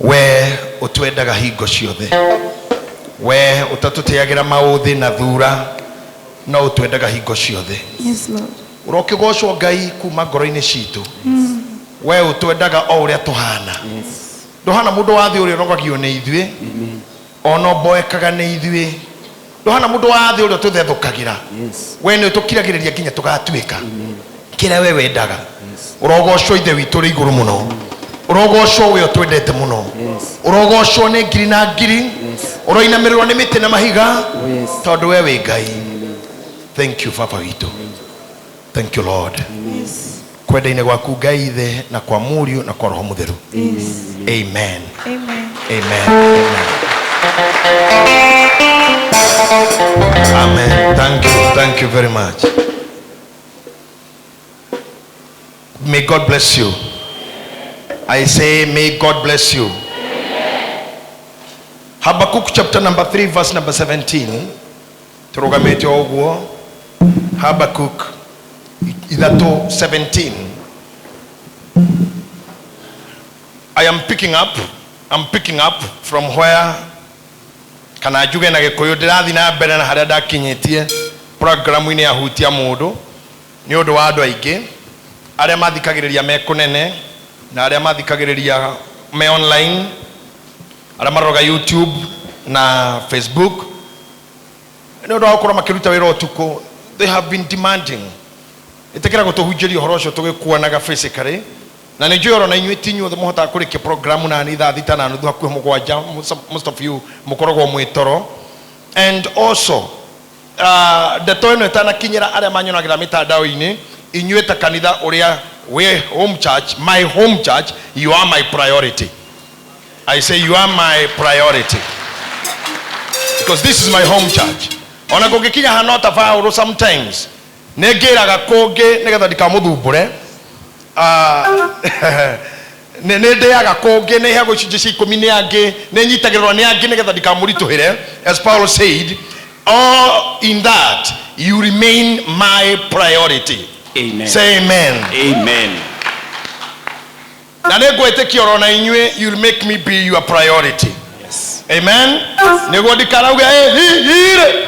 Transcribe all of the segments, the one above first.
We ũtwendaga hingo ciothe, we ũtatũteagĩra maũthĩ na thura, no ũtwendaga hingo ciothe. Yes, Lord. Ũrokĩgocwo Ngai kuma ngoro-inĩ citũ. We ũtwendaga o ũrĩa tũhana. Ndũhana mũndũ wa thĩ ũrĩa ũrogagio nĩ ithuĩ, ona ũmboekaga nĩ ithuĩ. Ndũhana mũndũ wa thĩ ũrĩa ũtũthethũkagĩra. We nĩ ũtũkiragĩrĩria nginya tũgatuĩka kĩrĩa we wendaga. Ũrogocwo Ithe witũ ũrĩ igũrũ mũno. Ũrogocwo we ũtwendete mũno. Ũrogocwo nĩ ngiri na ngiri. Ũroinamĩrĩrwo nĩ mĩtĩ na mahiga, tondũ we wĩ Ngai. Thank you, Baba witũ. Thank you, Lord. Kwenda-inĩ gwaku Ngai Ithe, na kwa Mũriũ, na kwa Roho Mũtheru. Amen. Amen. Amen. Amen. Amen. Thank you. Thank you very much. May God bless you. I say, may God bless you. Habakkuk chapter number 3, verse number 17. Tũrũgamĩte o ũguo. Habakkuk 3:17. I am picking up, I'm picking up from where, kana njuge na Gĩkũyũ, ndĩrathiĩ na mbere na harĩa ndakinyĩtie programu-inĩ ya Hutia Mũndũ, nĩ ũndũ wa andũ aingĩ arĩa mathikagĩrĩria me kũnene na arĩa mathikagĩrĩria me online, arĩa maroraga YouTube na Facebook, nĩ ũndũ wa gũkorwo makĩruta wĩra ũtukũ. They have been demanding, ĩtĩkĩra gũtũhunjĩria ũhoro ũcio tũgĩkuonaga physically. Na nĩ njũĩ na inyuĩ ti inyuothe mũhotaga kũrĩkia programu na nĩ thaa thita na nuthu, hakuhĩ mũgwanja. Most of you mũkoragwo mwĩ toro. And also, ndeto ĩno ĩtanakinyĩra arĩa manyonagĩra mĩtandao-inĩ, inyuĩ ta kanitha ũrĩa wĩ home church, my home church, you are my priority. I say you are my priority because this is my home church. Ona kũngĩkinya hana ta Paũlũ, sometimes nĩ ngĩraga kũngĩ nĩgetha ndikamũthumbũre. Ah, nĩ ndĩaga kũngĩ, nĩ heagwo icunjĩ cia ikũmi nĩ angĩ, nĩ nyitagĩrĩrwo nĩ angĩ nĩgetha ndikamũritũhĩre. As Paul said, all in that you remain my priority. Amen. Say amen. Amen. Na nĩ ngwĩtĩkia oro na inyuĩ you'll make me be your priority. Yes. Amen. Nĩguo ndikarauge, "Eh, hi, hire."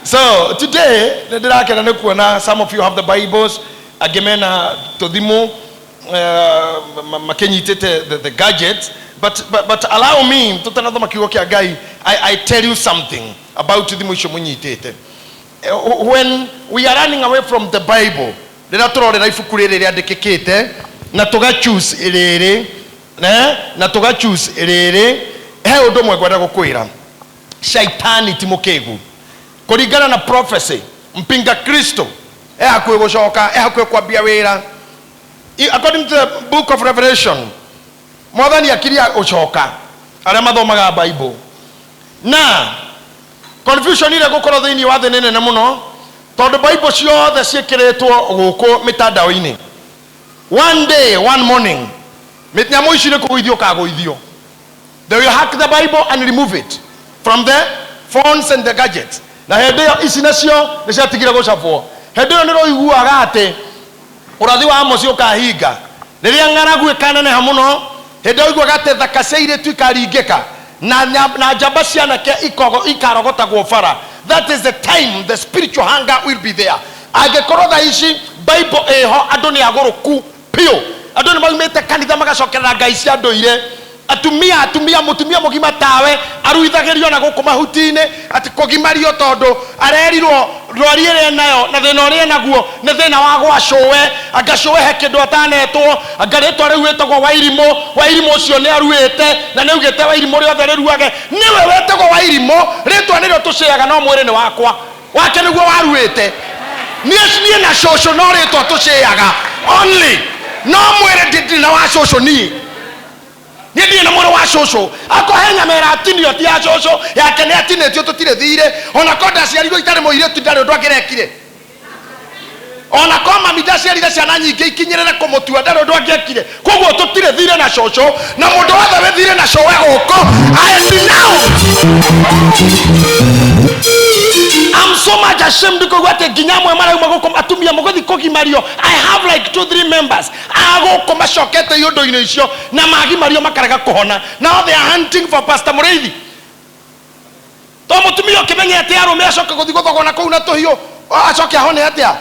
So today nĩ ndĩrakena nĩ kuona some of you have the Bibles, angĩ mena tũthimũ, makĩnyitĩte the gadgets. But allow me, tũtanathoma kiugo kĩa Ngai, I tell you something about thimũ icio mũnyitĩte. When we are running away from the Bible, rĩrĩa tũrorera ibuku rĩrĩ rĩandĩkĩkĩte na tũga choose rĩrĩ, ne na tũga choose rĩrĩ, he ũndũ ũmwe ngwenda gũkwĩra. Shaitani ti mũkĩgu. Kũringana na prophecy, mpinga Kristo e hakuhĩ gũcoka, e hakuhĩ kwambia wĩra. According to the Book of Revelation, Mwathani akiria gũcoka, arĩa mathomaga Bible, na confusion ĩrĩa gũkorwo thĩinĩ wa thĩ nĩ nene mũno, tondũ Bible ciothe ciĩkĩrĩtwo gũkũ mĩtandao-inĩ. One day, one morning, nyamũ ici nĩ kũgũithio kagũithio. They will hack the Bible and remove it from the phones and the gadgets. Na hĩndĩ ĩyo ici nacio nĩ ciatigire gũcabwo. Hĩndĩ ĩyo nĩ rũiguaga atĩ ũrathi wa Amosi ũkahinga, rĩrĩa ng'aragu ĩkaneneha mũno. Hĩndĩ ĩyo ũiguaga atĩ thaka cia airĩtu ikaringĩka na njamba cia anake ikarogotagwo bara. That is the time the spiritual hunger will be there. Angĩkorwo thaa ici Bible ĩho, andũ nĩ agũrũku piũ, andũ nĩ maumĩte kanitha magacokerera ngai cia ndũire. Atumia, mũtumia mũgima tawe aruithagĩrio na gũkũ mahuti-inĩ, atĩ kũgimario tondũ arerirwo ndwari ĩrĩa enayo na thĩna ũrĩa enaguo nĩ thĩna wa gwa cũwe. Anga cũwe he kĩndũ atanetwo, anga rĩtwa rĩu wĩtagwo Wairimũ. Wairimũ ũcio nĩ aruĩte na nĩ augĩte Wairimũ rĩothe rĩruage. Nĩwe wetagwo Wairimũ, rĩtwa nĩrĩo tũcĩaga, no mwĩrĩ nĩ wakwa, wake nĩguo waruĩte. Niĩ na cũcũ no rĩtwa tũcĩaga only, no mwĩrĩ ndirĩ na wa cũcũ. Niĩ ndirĩ na mwĩrĩ wa cũcũ. Akorwo he nyama ĩratinio, ti ya cũcũ, yake nĩ atinĩtio, tũtirĩ thirĩ. Ona ko ndaciarirwo itarĩ mũirĩtu, ndarĩ ũndũ angĩrekire. Ona ko mami ndaciarire ciana nyingĩ ikinyĩrĩre kũmũtua, ndarĩ ũndũ angĩekire. Koguo tũtirĩ thirĩ na cũcũ, na mũndũ wothe wĩ thirĩ na cũwe gũkũ, I denounce. I'm So much ashamed kũigua atĩ nginya amwe marauma gũkũ atumia mũgũthi kũgimario. I have like two three members a gũkũ macokete iũndũ-inĩ icio na magimario makarega kũhona. Now they are hunting for Pastor Mũrĩithi. To mũtumia ũkĩmenye atĩ arũme acoke gũthiĩ gũthogona kũu na tũhiũ acoke ahone atĩa?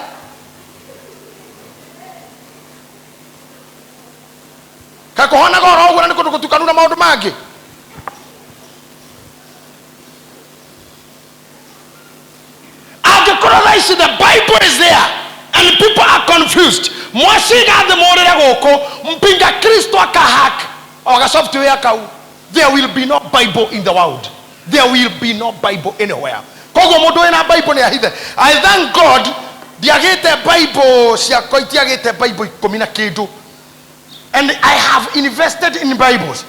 Kaĩ kũhonaga oro ũguo na nĩ kũndũ gũtukanu na maũndũ mangĩ? Angĩkorwo thaa ici the Bible is there and people are confused, mwaciga thĩ mũrĩre gũkũ, mpinga Kristo akahack o ga software kau, there will be no Bible in the world. There will be no Bible anywhere. Koguo mũndũ wĩna Bible nĩ ahithe. I thank God ndiagĩte Bible ciakwa, itiagĩte Bible ikũmi na kĩndũ, and I have invested in Bibles.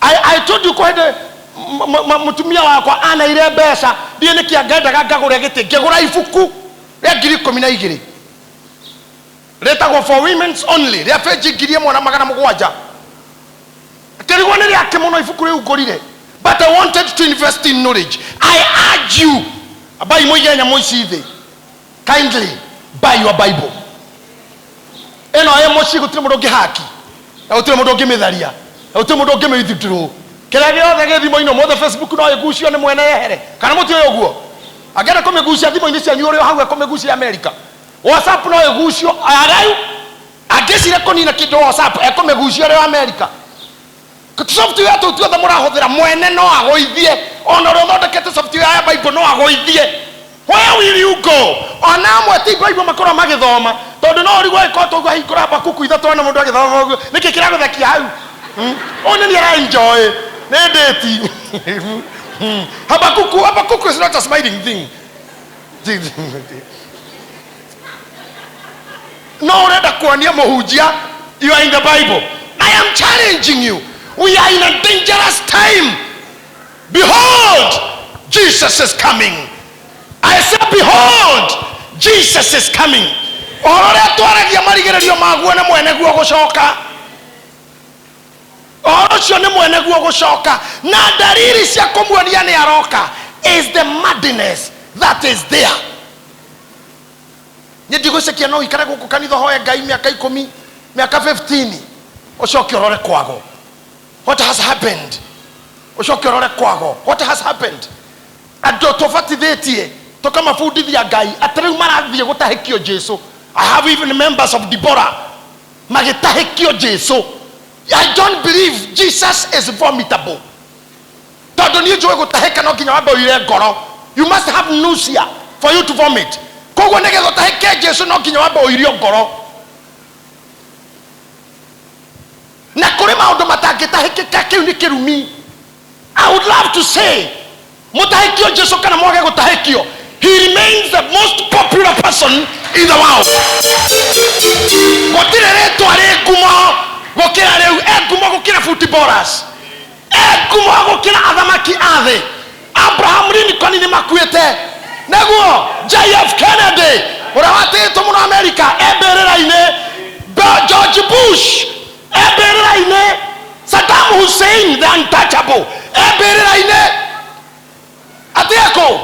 I told you kwĩ hĩndĩ mũtumia wakwa anaire mbeca ndiĩ nĩkĩ angendaga ngagũre gĩtĩ, ngĩgũra ibuku rĩa 12,000 rĩtagwo For Women's Only, rĩa page 1700. Ngĩrigwo nĩ rĩake mũno ibuku rĩu ngũrire, but I wanted to invest in knowledge. I urge you, ambai mũige nyamũ ici thĩ, kindly buy your Bible. Ĩno ĩ mũciĩ gũtirĩ mũndũ ũngĩhaki na gũtirĩ mũndũ ũngĩmĩtharia na gũtirĩ mũndũ ũngĩmĩwithdraw. Kĩrĩa gĩothe gĩ thimũ-inĩ ũmũthĩ, Facebook no ĩgucio nĩ mwene yehere, kana mũtiũĩ ũguo? Angĩenda kũmĩgucia thimũ-inĩ cianyu ũrĩ o hau ekũmĩgucia America. WhatsApp no ĩgucio arau angĩcire kũnina kĩndũ WhatsApp ekũmĩgucia ũrĩ o America. Software tũu tuothe mũrahũthĩra mwene no agũithie, ona ũrĩa ũthondekete software ya Bible no agũithie. Where will you go? Ona amwe ti Bible makorwo magĩthoma, tondũ no ũrigwo ĩkorwo tũguo hingũra Habakuku ithatũ wone mũndũ agĩthoma ũguo, nĩkĩ kĩragũthekia hau? Ũyũ nĩ niĩ ara enjoy nĩ ndĩti. Habakuku, Habakuku is not a smiling thing. No ũrenda kuonia mũhunjia you are in the Bible. I am challenging you, we are in a dangerous time. Behold, Jesus is coming. I say, behold, Jesus is coming. Ũhoro ũrĩa twaragia marigĩrĩrio maguo nĩ mwene guo gũcoka. Ũhoro ũcio nĩ mwene guo gũcoka, na ndariri cia kũmuonia nĩ aroka is the madness that is there. Niĩ ndigwĩcikia no ũikare gũkũ kanitha ũhoe Ngai mĩaka ikũmi, mĩaka 15, ũcoke ũrore kwago. What has happened? Ũcoke ũrore kwago. What has happened? Andũ tũbatithĩtie tũkamabundithia Ngai atĩ rĩu marathiĩ gũtahĩkio Jesu. I have even members of Deborah magĩtahĩkio Jesu. I don't believe Jesus is vomitable. Tondũ niĩ njũĩ gũtahĩka no nginya wambe ũire ngoro. You must have nausea for you to vomit. Koguo nĩgetha ũtahĩke Jesu no nginya wambe ũirio ngoro. Na kũrĩ maũndũ matangĩtahĩkĩka, kĩu nĩ kĩrumi. I would love to say mũtahĩkio Jesu kana mwage gũtahĩkio, he remains the most popular person in the world. Gũtirĩ rĩtwa rĩ ngumo gũkĩra rĩu, e ngumo gũkĩra footballers, e ngumo gũkĩra athamaki a thĩ. Abraham Lincoln nĩ makuĩte, nĩguo JF Kennedy ũrĩa watĩĩtwo mũno Amerika e mbĩrĩra-inĩ, George Bush e mbĩrĩra-inĩ, Saddam Hussein the untouchable e mbĩrĩra-inĩ, atĩ ekũ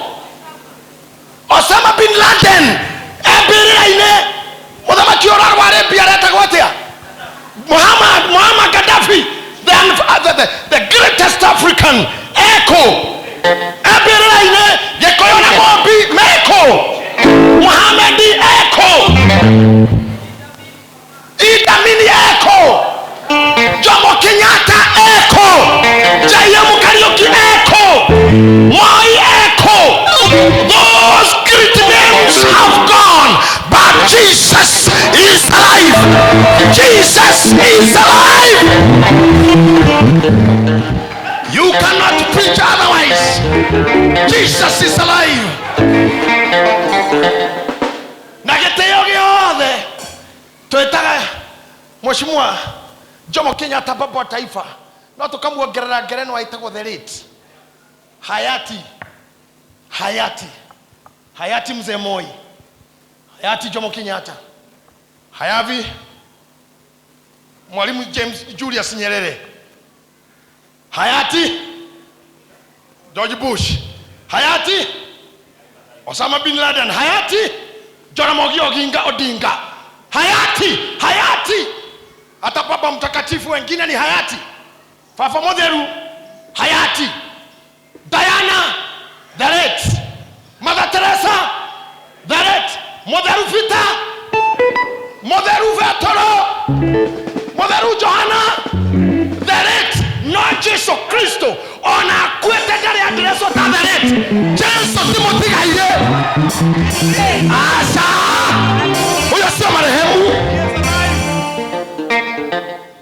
Osama bin Laden e mbĩrĩra-inĩ, mũthamaki ũrĩa wa Arabia aretagwo atĩa? Muhammad Gaddafi, the greatest African eko e mbĩrĩra-inĩ, Gĩkũyũ na Mũmbi meko, Muhammad eko, Idi Amin eko, Jomo Kenyatta eko, J.M. Kariuki eko, Moi eko. Those great names have gone, but Jesus is alive. Jesus is alive. You cannot preach otherwise. Jesus is alive. Na gĩtĩo gĩothe twĩtaga Mheshimiwa Jomo Kenyatta baba wa taifa, no tũkamuongerera ngerenwa ĩtagwo the late hayati hayati hayati Mzee Moi, hayati Jomo Kenyatta, hayavi Mwalimu James Julius Nyerere, hayati. George Bush, hayati Osama bin Laden, hayati Jaramogi Oginga Odinga, hayati, hayati. Hata Baba Mtakatifu wengine ni hayati, Fafa Motheru hayati, Diana the late, Mother Teresa the late, Motheru Peter, Motheru Vetoro, Motheru Johana the late. No Jesu Kristo ona akuĩte ndarĩ addresswo ta the late. Jesu ti mũtigaire, aca, ũyũ cio marehemu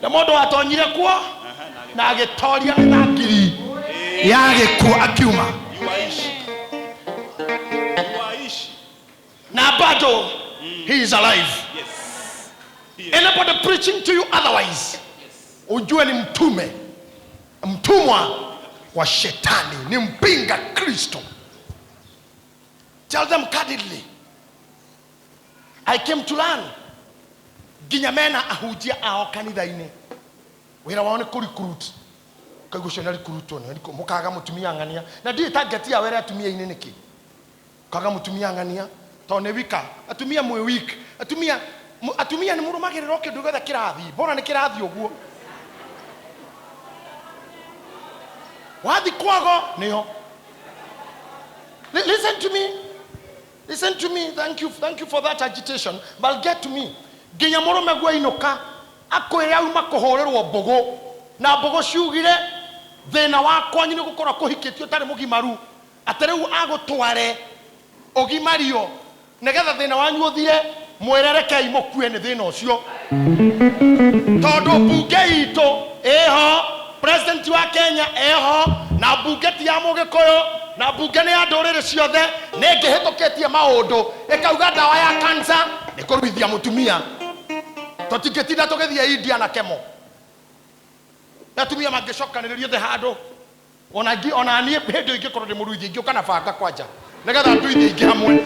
na mũndũ watonyire kuo na agĩtoria mĩthangiri ya gĩkuũ akiuma. Yuaishi. Yuaishi. Na bado he is alive. Yes. He is. Anybody preaching to you otherwise, ujue ni mtume, mtumwa wa shetani, ni mpinga Kristo. Tell them candidly, I came to learn. Nginya mena ahunjia ao kanitha-inĩ, wĩra wao nĩ kũ-recruit. Kaigua ũcio nĩ recruitwo, nĩ mũkaga mũtumia ng'ania, na ndiũĩ target yao ĩrĩa atumia-inĩ nĩkĩ. Kaga mũtumia ng'ania tondũ nĩ wika, atumia mwĩ weak, atumia atumia nĩ mũrũmagĩrĩra o kĩndũ gĩothe kĩrathiĩ, mbona nĩ kĩrathiĩ ũguo. Wathi kwago nĩho. Listen to me. Listen to me. Thank you. Thank you for that agitation. But get to me. Nginya mũrũme guainũka akwĩre auma kũhũrĩrwo mbũgũ, na mbũgũ ciugire thĩna wa kwanyu nĩ gũkorwo kũhikĩtio ũtarĩ mũgimaru, atĩ rĩu agũtware ũgimario nĩgetha thĩna wanyu ũthire, mwĩre rekei mũkue nĩ thĩna ũcio, tondũ mbunge itũ ĩho, president wa Kenya eho, na mbunge ti ya Mũgĩkũyũ, na mbunge nĩ ya ndũrĩrĩ ciothe, nĩ ĩngĩhĩtũkĩtie maũndũ ĩkauga ndawa ya cancer nĩ kũruithia mũtumia. Tũtingĩtinda tũgĩthiĩ India na kemo, na atumia mangĩcokanĩrĩrio othe handũ, ona ona niĩ hĩndĩ ĩyo ingĩkorwo ndĩ mũruithie, ingĩũka na banga kwanja nĩgetha nduithie ingĩ hamwe,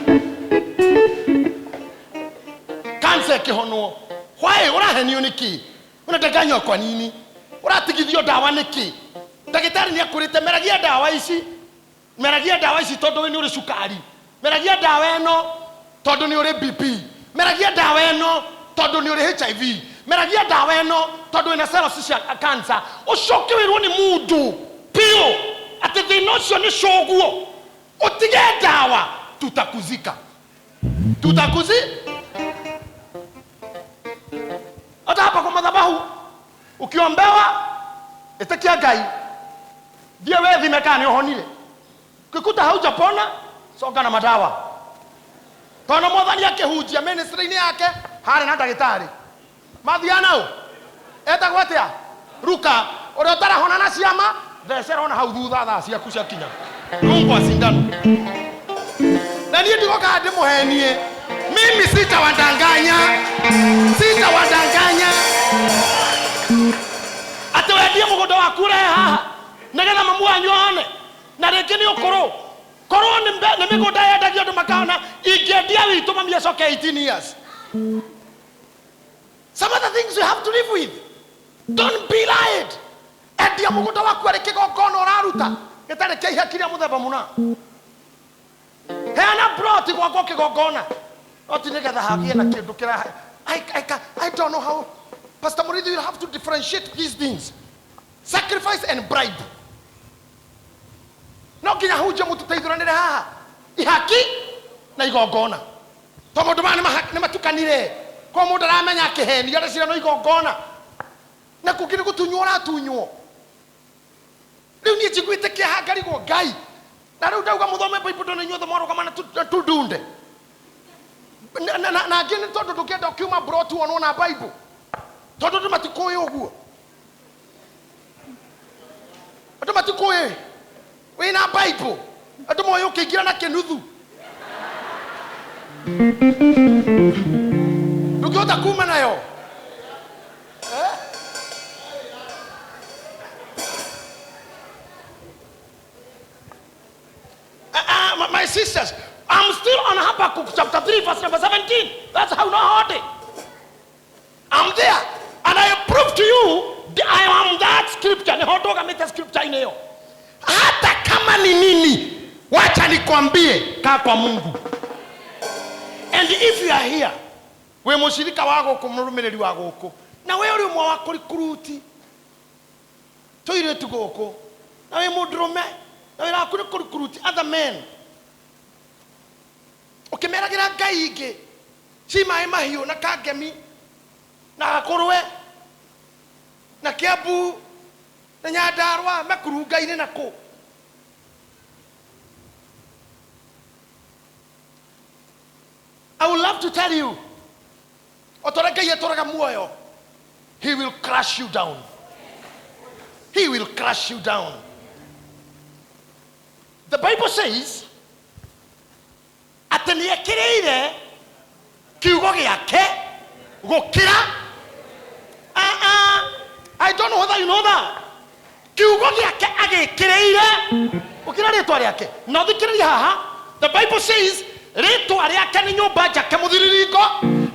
cancer ĩkĩhonwo. Why ũrahenio nĩkĩ? Unadanganywa kwa nini? Ũratigithio ndawa nĩkĩ? Ndagĩtarĩ nĩ akwĩrĩte meragia ndawa ici, meragia ndawa ici tondũ we nĩ ũrĩ cukari, meragia ndawa ĩno tondũ nĩ ũrĩ BP, meragia ndawa ĩno tondũ nĩ ũrĩ HIV, meragia ndawa ĩno tondũ wĩna cells cia cancer. Ũcoke wĩrwo nĩ mũndũ biũ atĩ thĩna ũcio nĩ coguo, ũtige ndawa, tutakuzika, tutakuzi. Hata hapa kwa madhabahu ukiombewa, ĩtĩkia Ngai, thiĩ wĩthime kana nĩ ũhonire. Ukikuta haujapona, coka na madawa, tondũ Mwathani akĩhunjia ministry-inĩ yake harĩ na ndagĩtarĩ mathiaga nau etagwo atĩa, Ruka, ũrĩa ũtarahona na ciama, thecera ona hau thutha thaa ciaku ciakinya, rungwa sindano. Na niĩ ndigokaga ndĩmũhenie, mimi sitawadanganya, sitawadanganya atĩ wendie mũgũnda waku ũrehe haha nĩgetha mamu wanyu one, na rĩngĩ nĩ ũkũrũ, korwo nĩ mĩgũnda yendagio andũ makahona, ingĩendia witũ mami acoke 18 years. Some other things you have to live with. Don't be lied. Endia mũgũnda waku arĩ kĩgongona ũraruta gĩtarĩ kĩa ihaki rĩa mũthemba mũna. Heana plot gwakwo kĩgongona, no ti nĩgetha hagĩe na kĩndũ kĩra. I don't know how. Pastor Murithi, you have to differentiate these things. Sacrifice and bribe. No nginya hunjie mũtũteithũranĩre haha, ihaki na igongona, to maũndũ maya nĩ matukanire, kwa mũndũ aramenya akĩhenio areciria no igongona, na kũngĩ nĩ gũtunywo ũratunywo. Rĩu niĩ njiguĩte kĩeha ngarigwo Ngai, na rĩu ndauga mũthome Bible tondũ inyuothe mwarũgama na tundunde na angĩ nĩ tondũ ndũngĩenda ũkiuma broti wonwo na Bible, tondũ andũ matikũĩ ũguo, andũ matikũĩ wĩna Bible, andũ moĩ ũkĩingĩra na kĩnuthu ndũngĩhota kuma nayo. Eh? My sisters, I'm still on Habakkuk chapter 3, verse number 17. That's how not hard it. I'm there. And I prove to you that I am that scripture. Nĩ ho ndũgamĩte scripture-inĩ ĩyo. Hata kama Kama ni nini, wacha nikwambie, kaa kwa Mungu. And if you are here, wĩ mũcirika wa gũkũ, mũrũmĩrĩri wa gũkũ, na we ũrĩ ũmwe wa kũrikuruti tũirĩtu gũkũ, na wĩ mũndũrũme, na wĩra waku nĩ kũrikuruti other men, ũkĩmeragĩra ngai ingĩ ci maĩ mahiũ na kangemi na gakũrwe na Kiambu na Nyandarua mekurunga-inĩ na kũ. I would love to tell you, o ta ũrĩa Ngai atũraga muoyo, he will crush you down. He will crush you down. The Bible says atĩ nĩ ekĩrĩire kiugo gĩake gũkĩra. Ah, ah, I don't know whether you know that. Kiugo gĩake agĩkĩrĩire gũkĩra rĩtwa rĩake. Na ũthikĩrĩrie haha, the Bible says rĩtwa rĩake nĩ nyũmba njake mũthiriringo,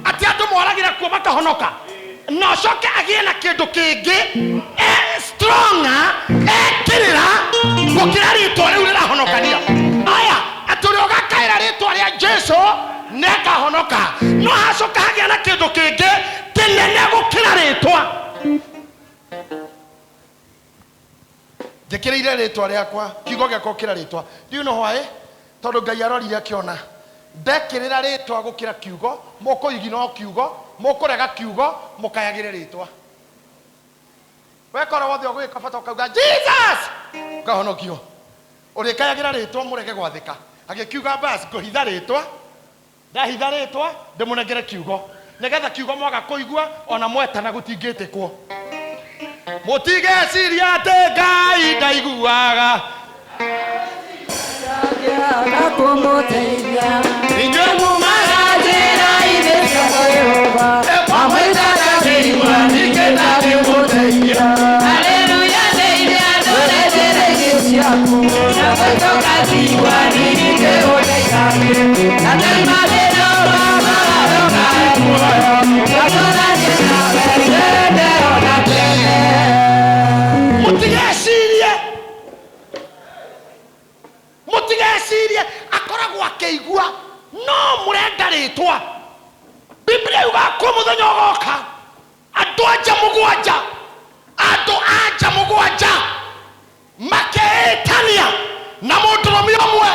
atĩ andũ moragĩra kuo makahonoka. Na ũcoke agĩe na kĩndũ kĩngĩ e stronger ekĩrĩra gũkĩra rĩtwa rĩu rĩrahonokania. Aya, atĩ ũrĩa ũgakaĩra rĩtwa rĩa Jesu nĩakahonoka, no hacoka hagĩa na kĩndũ kĩngĩ kĩnene gũkĩra rĩtwa. Njĩkĩrĩire rĩtwa rĩakwa, kiugo gĩakwa gũkĩra rĩtwa. Do you know why? Tondũ Ngai arorire akĩona ndekĩrĩra rĩtwa gũkĩra kiugo, mũkũigino kiugo, mũkũrega kiugo, mũkayagĩre rĩtwa. Weka ũrĩa wothe ũgwĩka, bata ũkauga Jesus, ũkahonokio. Ũrĩkayagĩra rĩtwa mũrege gwathĩka. Agĩkiuga bas, ngũhitha rĩtwa, ndahitha rĩtwa ndĩmũnengere kiugo, nĩgetha kiugo mwaga kũigua ona mwetana gũtingĩtĩkwo. Mũtigeciria atĩ Ngai ndaiguaga. Inyuĩ mumaga njĩra-inĩ cia Jehova, amwĩtaga kĩigua, ningĩ ndangĩmũteithia. Haleluya, ndeithia ndore njĩra-inĩ ciaku, na gwĩtũka ndigua ningĩ ũndeithagie. Na ndauma thĩna wa mawatho ma muoyo, ngatũũranie nawe tene ona tene. Mũtigecirie, mũtigecirie akoragwo akĩigua, no mũrenda rĩtwa. Biblia yugaga kwĩ mũthenya ũgoka andũ anja mũgwanja, andũ anja mũgwanja makeĩtania na mũndũrũme ũmwe,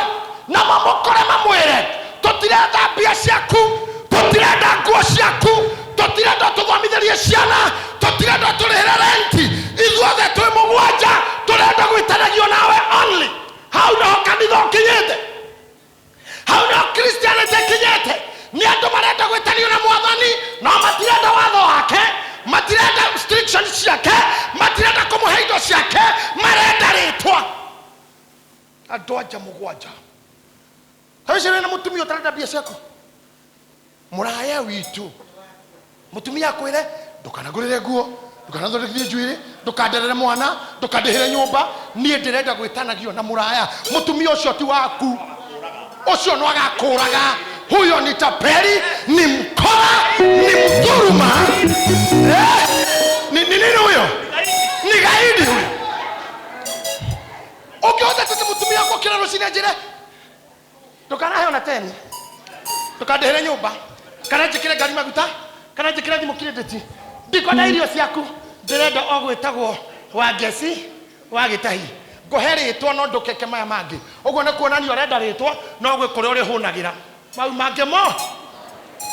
na mamũkore mamwĩre, tũtirenda mbia ciaku, tũtirenda nguo ciaku, tũtirenda tũthomithĩrie ciana, tũtirenda tũrĩhĩre renti, ithuothe twĩ mũgwanja tũrenda gwĩtanagio nawe only. Hau noho kanitha ũkinyĩte, hau noho Christianity ĩkinyĩte. Nĩ andũ marenda gwĩtanio na mwathani, no matirenda watho wake, matirenda instructions ciake, matirenda kũmũhe indo ciake, marenda rĩtwa. Andũ anja mũgwanja. Tawĩcirie na mũtumia ũtarenda mbia ciaku, mũraya witũ, mũtumia akwĩre ndũkanangũrĩre nguo, ndũkanathondekithie njuĩrĩ, ndũkanderere mwana, ndũkandĩhĩre nyũmba, niĩ ndĩrenda gwĩtanagio na mũraya. Mũtumia ũcio ti waku, ũcio no agakũraga. Huyo ni tapeli, ni mkora, ni mdhuruma. Ni nini huyo? Ni gaidi huyo. Ũngĩhota tete mũtumia akũkĩra rũcinĩ njĩre ndũkanahe ona teni, ndũkandĩhĩre nyũmba, kana njĩkĩre ngari maguta, kana njĩkĩre thimũ credit, ndikwenda irio ciaku, ndĩrenda o gwĩtagwo wa ngeci wa gĩtahi, ngũhe rĩtwa no ndũkeke maya mangĩ. Ũguo nĩ kuonania ũrenda rĩtwa, no gwĩ kũrĩa ũrĩhũnagĩra mau mangĩ mo.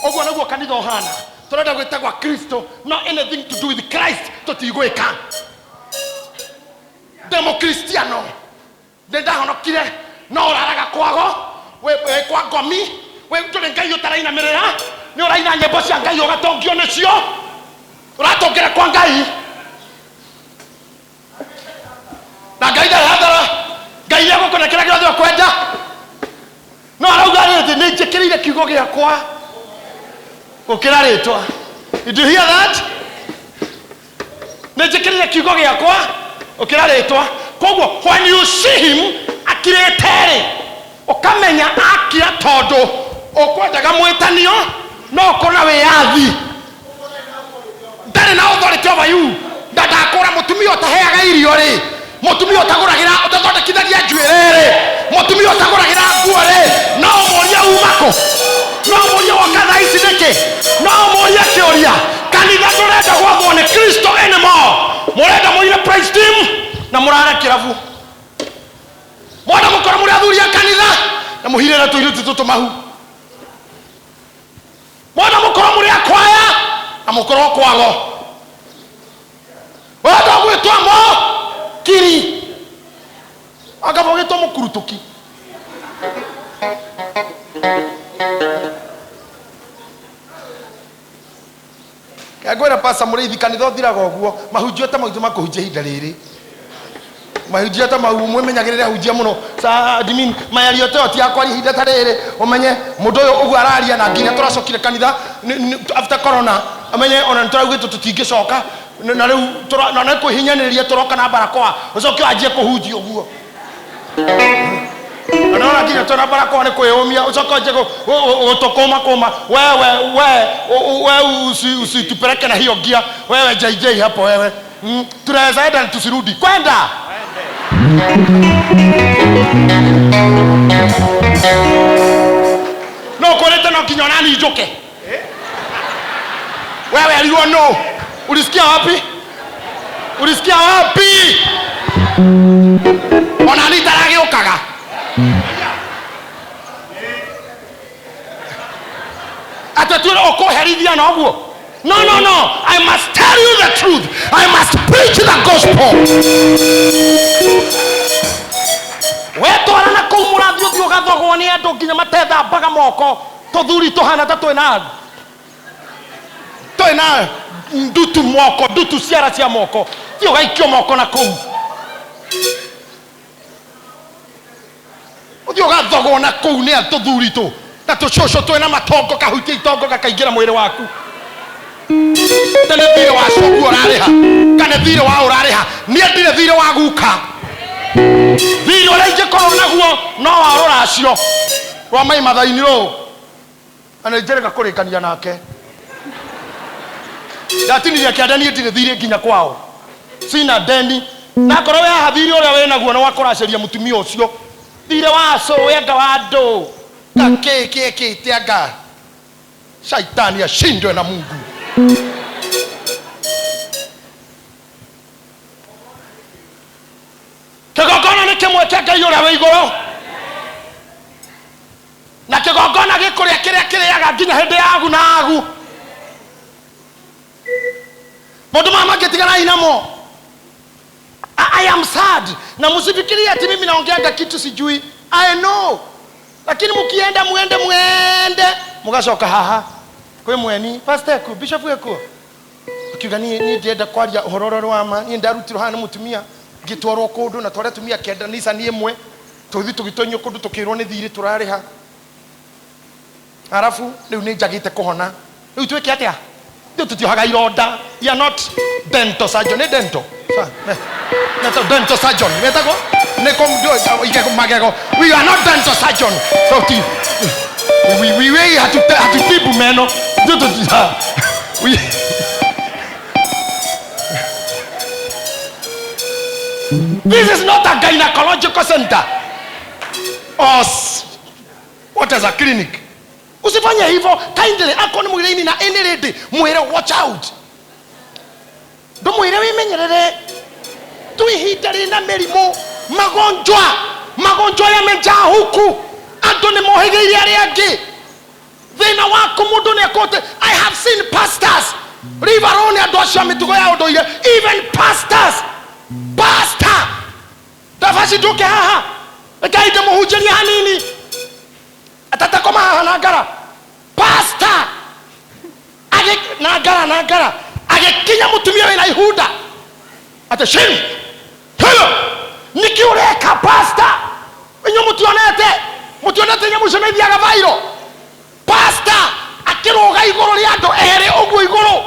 Ũguo nĩguo kanitha ũhana, tũrenda gwĩtagwo Kristo, no anything to do with Christ tũtigwĩka. Ndĩ mũkristiano, ndĩ ndahonokire, no ũraraga kwago, wĩ kwa ngomi, wĩ ndũrĩ Ngai ũtarainamĩrĩra, nĩ ũraina nyĩmbo cia Ngai ũgatongio nĩcio, ũratongera kwa Ngai, na Ngai ndarĩ hathara. Ngai nĩ egũkũne kĩrĩa gĩothe ũkwenda, no arauga rĩthĩ nĩ njĩkĩrĩire kiugo gĩakwa gũkĩra rĩtwa. Did you hear that? Nĩ njĩkĩrĩire kiugo gĩakwa gũkĩra rĩtwa. Koguo when you see him akirĩte rĩ, ũkamenya akira tondũ ũkwendaga mwĩtanio, no ũkorwo na wĩyathi, ndarĩ na authority over you. Ndandakũra mũtumia ũtaheaga irio rĩ, Mũtumia ũtagũragĩra, ũtathondekithagia njuĩrĩ rĩ, mũtumia ũtagũragĩra nguo rĩ, no ũmũrie uma kũ? No ũmũrie woka thaa ici nĩkĩ? No ũmũrie kĩũria. Kanitha ndũrenda gwathwo nĩ Kristo anymore. Mũrenda mũire praise team na mũrare kĩrabu. Mwenda mũkorwo mũrĩ athuri a kanitha na mũhirĩre tũirĩtu tũtũ mahu. Mwenda mũkorwo mũrĩ a kwaya na mũkorwo kwago. Wenda gwĩtwo mo kiri akaba ũgĩtwo mũkurutũki. Ngwĩra pasa mũrĩithi, kanitha ũthiraga ũguo. Mahunjio ta mau makũhunjia ihinda rĩrĩ, mahunjia ta mau mwĩmenyagĩrĩre ahunjia mũno. Sa admin mayario ta ti akwaria ihinda ta rĩrĩ, ũmenye mũndũ ũyũ ũguo araria na nginya tũracokire kanitha after corona, amenye ona nĩ tũraugĩtwo tũtingĩcoka na rĩu na nĩ kwĩhinyanĩrĩria tũroka na barakoa, ũcoke wanjie kũhunjia ũguo. Na nona nginya twĩna barakoa nĩ kwĩyũmia, ũcoke wanjie gũtũkũma kũma. Wewe we we usitupeleke na hiyo gia wewe JJ hapo wewe. Tunaweza enda na tusirudi kwenda. No kwĩrĩte no nginya onani njũke. Wewe alirwo no. Ulisikia wapi? Ulisikia wapi? Onani taragĩũkaga. Atĩ tuĩre ũkũherithia na ũguo. No, no, no. I must tell you the truth. I must preach the gospel. Wetwara na kũu mũrathiĩ ũthiĩ ũgathogwo nĩ andũ nginya matethambaga moko. Tũthuri tũhana ta twĩna ndutu moko, ndutu ciara cia moko. Thiĩ ũgaikio moko na kũu. Ũthiĩ ũgathogwo na kũu nĩ tũthuri tũ na tũcũcũ twĩna matongo, kahutia itongo gakaingĩra mwĩrĩ waku. Tene thirĩ wa coguo ũrarĩha kana thirĩ wa ũrarĩha, niĩ ndirĩ thirĩ wa guka. Thirĩ ũrĩa ingĩkorwo naguo no wa rũracio rwa mai mathaini rũũ, na nĩ njĩrĩga kũrĩkania nake. Ndatinirie kĩande, niĩ ndirĩ thirĩ nginya kwao, sina deni. Na akorwo we haha thirĩ ũrĩa wĩ naguo nĩ wa kũracĩria mũtumia ũcio, thirĩ wa cũwe anga wa andũ gakĩ kĩkĩte anga shaitani ashindwe na Mungu. Kĩgongona nĩ kĩmwe kĩa Ngai ũrĩa wĩ igũrũ, na kĩgongona gĩkũrĩa kĩrĩa kĩrĩaga nginya hĩndĩ ya agu na agu. Maũndũ maya mangĩtigana namo. I am sad, na msifikirie ati mimi naongeaga kitu sijui. I know, lakini mkienda muende muende mugacoka haha kwĩ mweni pastor eku bishop eku akiuga niĩ ndĩrenda kwaria ũhoro ũrĩa wa ma. Niĩ ndarutirwo haha nĩ mũtumia ngĩtwarwo kũndũ na tware atumia kenda nicani ĩmwe, tũgĩthiĩ tũgĩtonyio kũndũ tũkĩrwo nĩ thirĩ tũrarĩha, arabu rĩu nĩ njagĩte kũhona, rĩu twĩke atĩa? Rĩu tũtiohaga ironda. We are not dental surgeon. Nĩ dental dental surgeon metagwo nĩ igego magego. We are not dental surgeon, so ti we hatutibu meno. We This is not a gynecological center or what is a clinic. Usifanye hivyo kindly. Akorwo nĩ mwĩrĩ-inĩ na any lady, mwĩre watch out, ndũmwĩre wĩmenyerere tu. Ihinda rĩna mĩrimũ, magonjwa, magonjwa yamejaa huku, andũ nĩ mohĩgĩire arĩa angĩ. Thĩna waku mũndũ nĩ akũte. I have seen pastors leave alone andũ acio a mĩtugo ya ũndũire. Even pastors, pastor ndabaci ndũke haha, rekai ndĩmũhunjĩrie hanini atatakoma haha na ngara. Pastor agi na ngara na ngara agĩkinya mũtumia wĩna ihunda atĩ shim helo, nĩkĩ ũreka pastor? Inyuĩ mũtionete, mũtionete nyamũ icio nĩ ithiaga viral. Pastor akĩrũga igũrũ rĩa andũ erĩ ũguo igũrũ,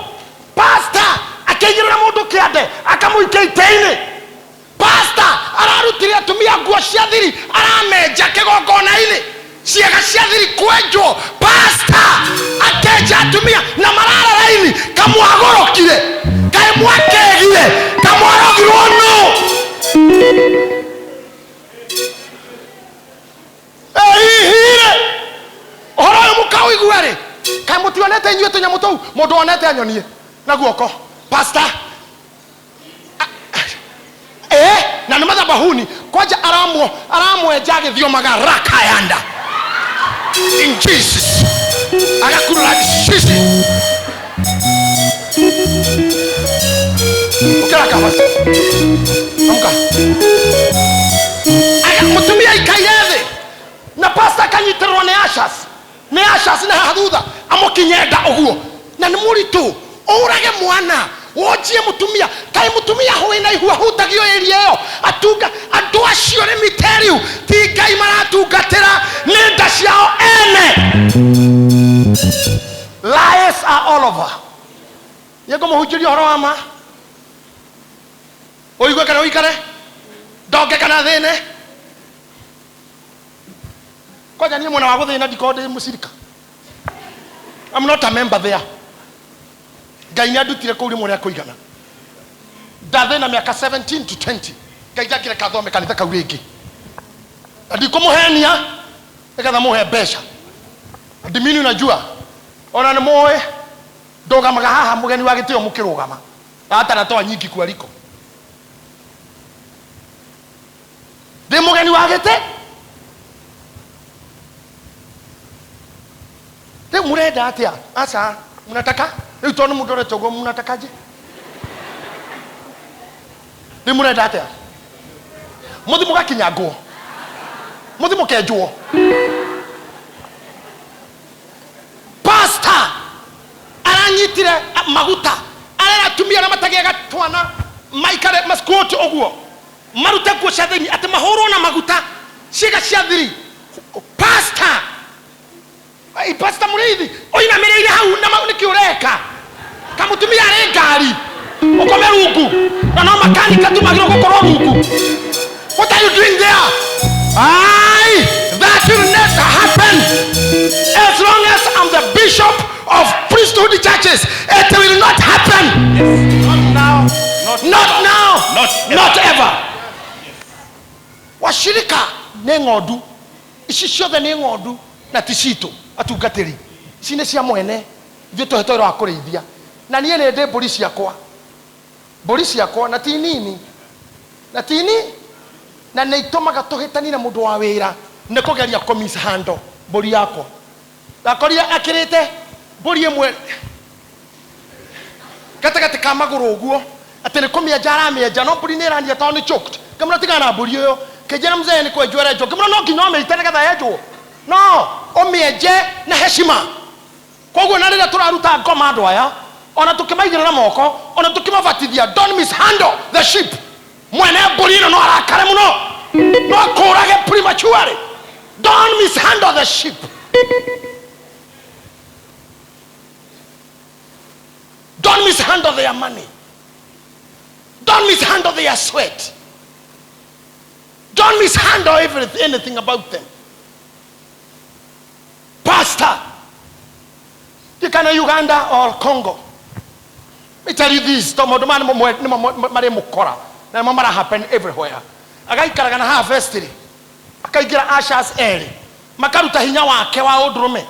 pastor akĩigĩrĩra mũndũ kĩande akamũikia itĩ-inĩ, pastor ararutire atumia nguo cia thiri aramenja kĩgongona-inĩ, ciĩga cia thiri kwenjwo, pastor akenja atumia na marara raini. Kamwagũrũkire, kaĩ mwakegire, kamwarogirwo nũ? Tũu mũndũ wonete anyonie na guoko. Pastor, na nĩ mathabahuni kwanja aramwo aramwenja agĩthiomaga rakayanda in Jesus, agakurura shishi ukĩra kabasa amka. Aga mũtumia aikaire thĩ na pastor akanyitĩrĩrwo nĩ ushers, nĩ ushers na haha thutha amũkinye nda ũguo, na nĩ mũritũ ũrage mwana wonjie mũtumia. Kaĩ mũtumia wĩna ihu ahutagio ĩria ĩyo? Atunga andũ acio, let me tell you, ti Ngai maratungatĩra, nĩ nda ciao ene. Lies are all over. Nĩ ngũmũhunjĩria ũhoro wa ma, ũigue kana ũikare, ndonge kana thĩne. Kwanja niĩ mwena wa gũthĩna ndikorwo ndĩ mũcirika. I'm not a member there. Ngai nĩ andutire kũu rĩmwe rĩa kũigana. Ndathĩna mĩaka 17 to 20, Ngai ndangĩreka thome kanitha kau rĩngĩ, na ndikũmũhenia nĩgetha mũhe mbeca. Ndimini, unajua ona nĩ mũĩ ndũgamaga haha mũgeni wa gĩtĩo mũkĩrũgama na hata natoa nyingi kualiko ndĩ mũgeni wa gĩtĩ. Rĩu mũrenda atĩa? Aca, mnataka rĩu tondũ mũndorete ũguo, mnatakaje? Rĩu mũrenda atĩa? Mũthi mũgakinyangwo, mũthi mũkenjwo. Pastor aranyitire maguta, arera atumia arĩa matagĩaga twana maikare masquat ũguo, marute nguo cia thĩinĩ atĩ mahũrwo na maguta ciĩga cia thiri. Pastor. Ai, Pastor Mũrĩithi ũinamĩrĩire hau na nĩkĩ ũreka? Kamũtumia arĩ ngari ũkome rungu, na no makanika tu magĩrĩirwo gũkorwo rungu. What are you doing there? Ai, that will never happen as long as I'm the bishop of priesthood churches. It will not happen. Not now. Not, not ever. Now. Not ever. Not ever. Washirika nĩ ng'ondu ici ciothe, nĩ ng'ondu na ti citũ atungatĩri, ici nĩ cia mwene. Ithuĩ tũhetwo wĩra wa kũrĩithia, na niĩ nĩ ndĩ mbũri ciakwa, mbũri ciakwa na ti nini na tini, na nĩ itũmaga tũhĩtanie na mũndũ wa wĩra nĩ kũgeria kũ mishandle mbũri yakwa. Ndakorire akĩrĩte mbũri ĩmwe gatagatĩ ka magũrũ ũguo atĩ nĩ kũmĩenja aramĩenja, no mbũri nĩ ĩrania tondũ nĩ choked. Ngĩmwĩra, "Tigana na mbũri ĩyo." Kĩnjĩra, "Mzee, nĩ kwenjwo ĩrenjwo." Ngĩmwĩra, "No nginya ũmĩite nĩgetha yenjwo, no ũmĩenje na heshima." Koguo na rĩrĩa tũraruta ngoma andũ aya, ona tũkĩmaigĩrĩra moko, ona tũkĩmabatithia, don't mishandle the sheep. Mwene mbũri ĩno no arakare mũno, no akũrage prematurely. Don't mishandle the sheep. Don't mishandle their money. Don't mishandle their sweat. Don't mishandle everything, anything about them. Pastor, you can Uganda or Congo. Let me tell you this, to maũndũ maya nĩmo marĩ mũkora na nĩmo mara happen everywhere. Agaikaraga na haha vestry, akaingĩra ushers erĩ, makaruta hinya wake wa ũndũrũme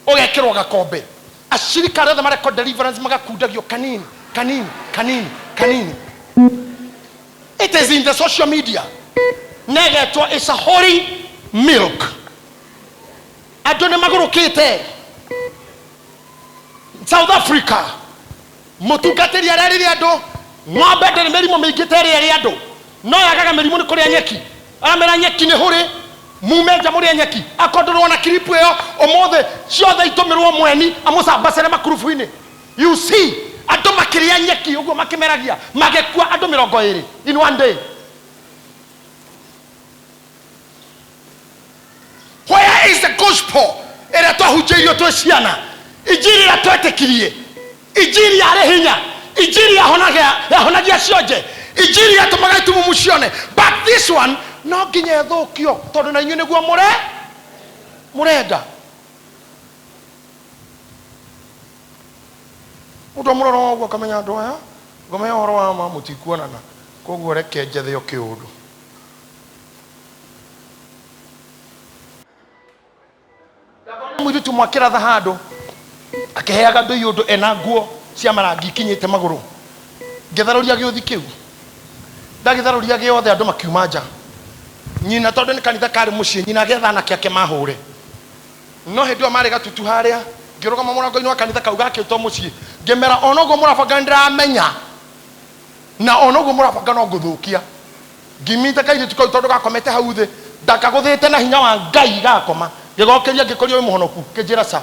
ũgekĩrwo gakombe. Ashirika arĩa othe marekwo deliverance magakundagio kanini kanini kanini kanini. It is in the social media negetwo is a holy milk. Andũ nĩ magũrũkĩte. South Africa, mũtungatĩri arerire andũ ng'ombe ndĩrĩ mĩrimũ mĩingĩ ta ĩrĩa ĩrĩ andũ, no yagaga mĩrimũ nĩ kũrĩa nyeki. Aramera nyeki nĩ hũrĩ, mume nja mũrĩe nyeki. Akorwo ndũrona clip ĩyo ũmũthĩ, ciothe itũmĩrwo mweni amũcambacĩre makurubu-inĩ. You see andũ makĩrĩa nyeki ũguo makĩmeragia, magĩkua andũ 20 in one day. Where is the gospel ĩrĩa twahunjĩirio twĩ ciana, injiri ĩrĩa twetĩkirie, injiri yarĩ hinya, injiri yahonagia cionje, injiri yatũmaga itumumu cione? But this one no nginya ĩthũkio tondũ na inyuĩ nĩguo mũre mũrenda. Mũndũ amũrora ũguo akamenya andũ aya ngomenya ũhoro wa ma mũtikuonana, koguo reke njethe o kĩũndũ. Mũirĩtu mwakĩratha handũ Akĩheaga andũ iũndũ ena nguo cia marangi ikinyĩte magũrũ. Ngĩtharũria gĩũthi kĩu, ndagĩtharũria gĩothe, andũ makiuma nja. Nyina, tondũ nĩ kanitha karĩ mũciĩ, nyina agĩetha anake ake mahũre. No hĩndĩ ĩyo marĩ gatutu harĩa, ngĩrũgama mũrango-inĩ wa kanitha kau gakĩtwo mũciĩ, ngĩmera, ona ũguo mũrabanga nĩndĩramenya, na ona ũguo mũrabanga no ngũthũkia. Ngĩmita kairĩtu kau tondũ gakomete hau thĩ, ndakagũthĩte na hinya wa Ngai gakoma. Ngĩgokĩria ngĩkũria, wĩ mũhonoku? Kĩnjĩra ca.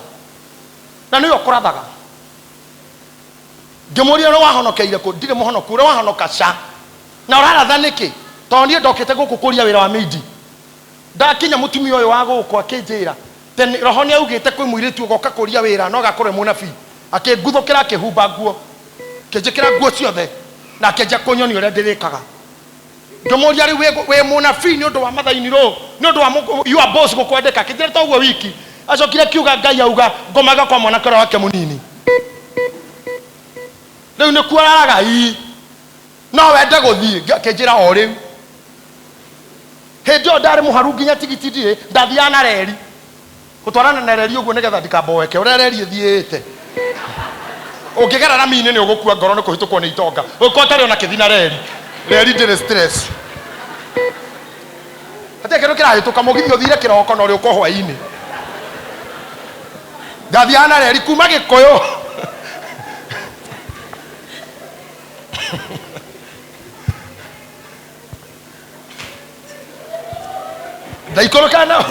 Na nĩwe ũkũrathaga. Ngĩmũria, ũrĩa wahonokeire kũ? Ndirĩ mũhonoku. Ũrĩa wahonoka ca. Na ũraratha nĩkĩ? Tondũ niĩ ndokĩte gũkũ kũria wĩra wa mĩindi. Ndakinya mũtumia ũyũ wa gũkũ akĩnjĩra, tene roho nĩ augĩte kwĩ mũirĩtu ũgoka kũria wĩra no agakorwo e mũnabii. Akĩnguthũkĩra akĩhumba nguo, akĩnjĩkĩra nguo ciothe na akĩanjia kũnyonia ũrĩa ndĩrĩkaga. Ngĩmũria, rĩu wĩ mũnabii nĩ ũndũ wa mathaini rũ? Nĩ ũndũ wa your boss gũkwandĩka? Akĩnjĩra to ũguo wiki. Acokire akiuga Ngai auga ngomaga kwa mwanake ũrĩa wake mũnini. Rĩu nĩkuo araraga? Ii. No wende gũthiĩ? Akĩnjĩra o rĩu. Hĩndĩ ĩyo ndarĩ mũharu nginya tigiti ndirĩ, ndathiaga na reri. Gũtwarana na reri ũguo nĩgetha ndikamboeke. Ũrĩa reri ĩthiĩte. Ũngĩgera rami-inĩ nĩ ũgũkua ngoro nĩ kũhĩtũkwo nĩ itonga. Ũngĩkorwo ũtarĩ ona kĩthi na reri. Reri ndĩrĩ stress. Hatirĩ kĩndũ kĩrahĩtũka, mũgithi ũthire kĩroko na ũrĩũka hwaĩ-inĩ. Ndathiaga na reri kuma Gĩkũyũ. Ndaikũrũkaga na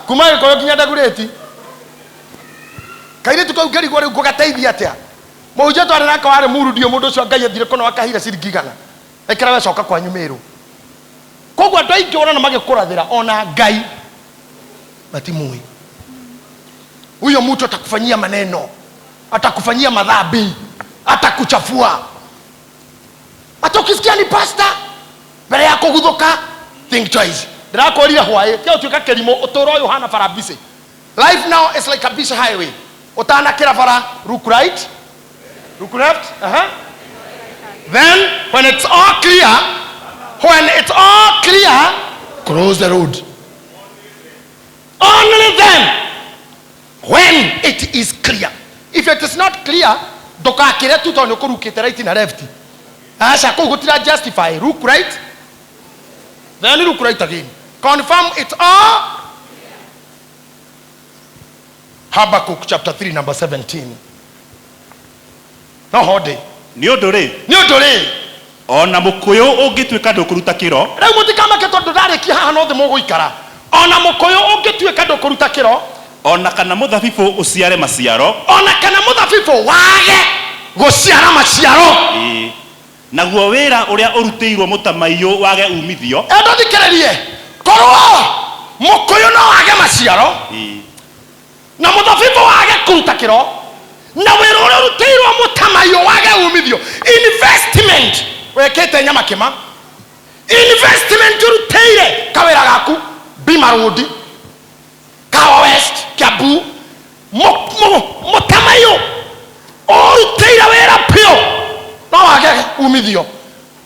kuma Gĩkũyũ nginya Ndagurĩti. Kairĩtu kau ngĩrigwo rĩu ngũgateithia atĩa. Mũhunjia twarĩ nake warĩ muru ndiũ mũndũ ũcio Ngai athire kũna akaheire ciringi igana. Ekĩra we coka kwanyu Mĩrũ. Koguo andũ aingĩ ũrona magĩkũrathĩra ona Ngai matimũĩ. Huyo mtu atakufanyia maneno, atakufanyia madhambi, atakuchafua. Hata ukisikia ni pastor mbere ya kũguthũka, think twice. Ndĩrakwĩrire hwaĩ tiga gũtuĩka kĩrimũ. Ũtũũro ũyũ ũhana bara busy. Life now is like a busy highway. Ũtanakĩra bara, look right, look left, Then when it's all clear, when it's all clear, close the road. Only then, when it is clear. If it is not clear, ndũgakĩre tu tondũ nĩ ũkũrukĩte right na left. Aca, kũu gũtira justify. Look right, then look right again, confirm it all. Habakkuk chapter 3 number 17. No hondĩ. Nĩ ũndũ rĩ, Nĩ ũndũ rĩ, ona mũkũyũ ũngĩtuĩka ndũkũruta kĩro, Rĩu mũtikamake tondũ ndarĩkia haha no thĩ mũgũikara. Ona mũkũyũ ũngĩtuĩka ndũkũruta kĩro, ona kana mũthabibũ ũciare maciaro, ona kana mũthabibũ wage gũciara maciaro, Ĩĩ. Naguo wĩra ũrĩa ũrutĩirwo mũtamaiyũ wage umithio, Endo thikĩrĩrie, korwo mũkũyũ no wage maciaro, na mũthabibũ wage kũruta kĩro, na wĩra ũrĩa ũrutĩirwo mũtamaiyũ wage umithio, investment wekĩte nyamakĩma, investment ũrutĩire kawĩra gaku Bima Road, Kahawa West, Kiambu, mũtamaiyũ ũrutĩire wĩra biũ no wage umithio,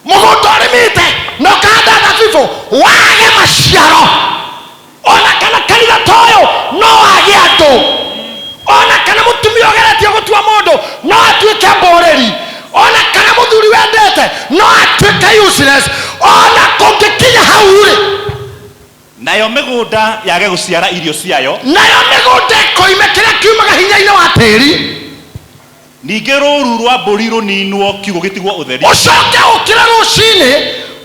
mũgũnda ũrĩmĩte na ũkahanda thabibũ wage maciaro, ona kana kanitha ta ũyũ no wage andũ, ona kana mũtumia ũgeretie gũtua mũndũ no atuĩke mbũrĩri, ona kana mũthuri wendete no atuĩke useless, ona kũngĩkinya hau rĩ, nayo mĩgũnda yage gũciara irio ciayo, nayo mĩgũnda ĩkoime kĩrĩa kiumaga hinya-inĩ wa tĩri, ningĩ rũũru rwa mbũri rũninwo, kiugũ gĩtigwo ũtheri, ũcoke ũkĩre rũcinĩ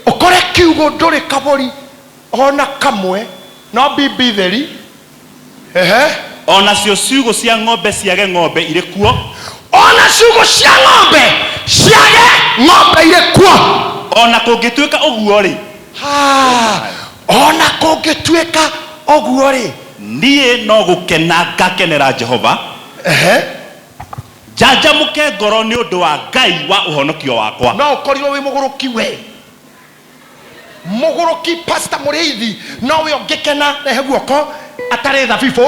ũkore kiugũ ndũrĩ kabũri ona kamwe, no bibi theri. Ehe. O nacio ciugũ cia ng'ombe ciage ng'ombe irĩ kuo, Ona ciugũ cia ng'ombe ciage ng'ombe irĩ kuo, o na kũngĩtuĩka ũguo rĩ, Ha, ona kũngĩtuĩka ũguo rĩ, niĩ no gũkena ngakenera Jehova, njanjamũke ngoro nĩ ũndũ wa Ngai wa ũhonokio wakwa. No ũkorirwo wĩ mũgũrũki, we mũgũrũki, pastor mũrĩithi, no we ũngĩkena rehe guoko atarĩ thabibũ,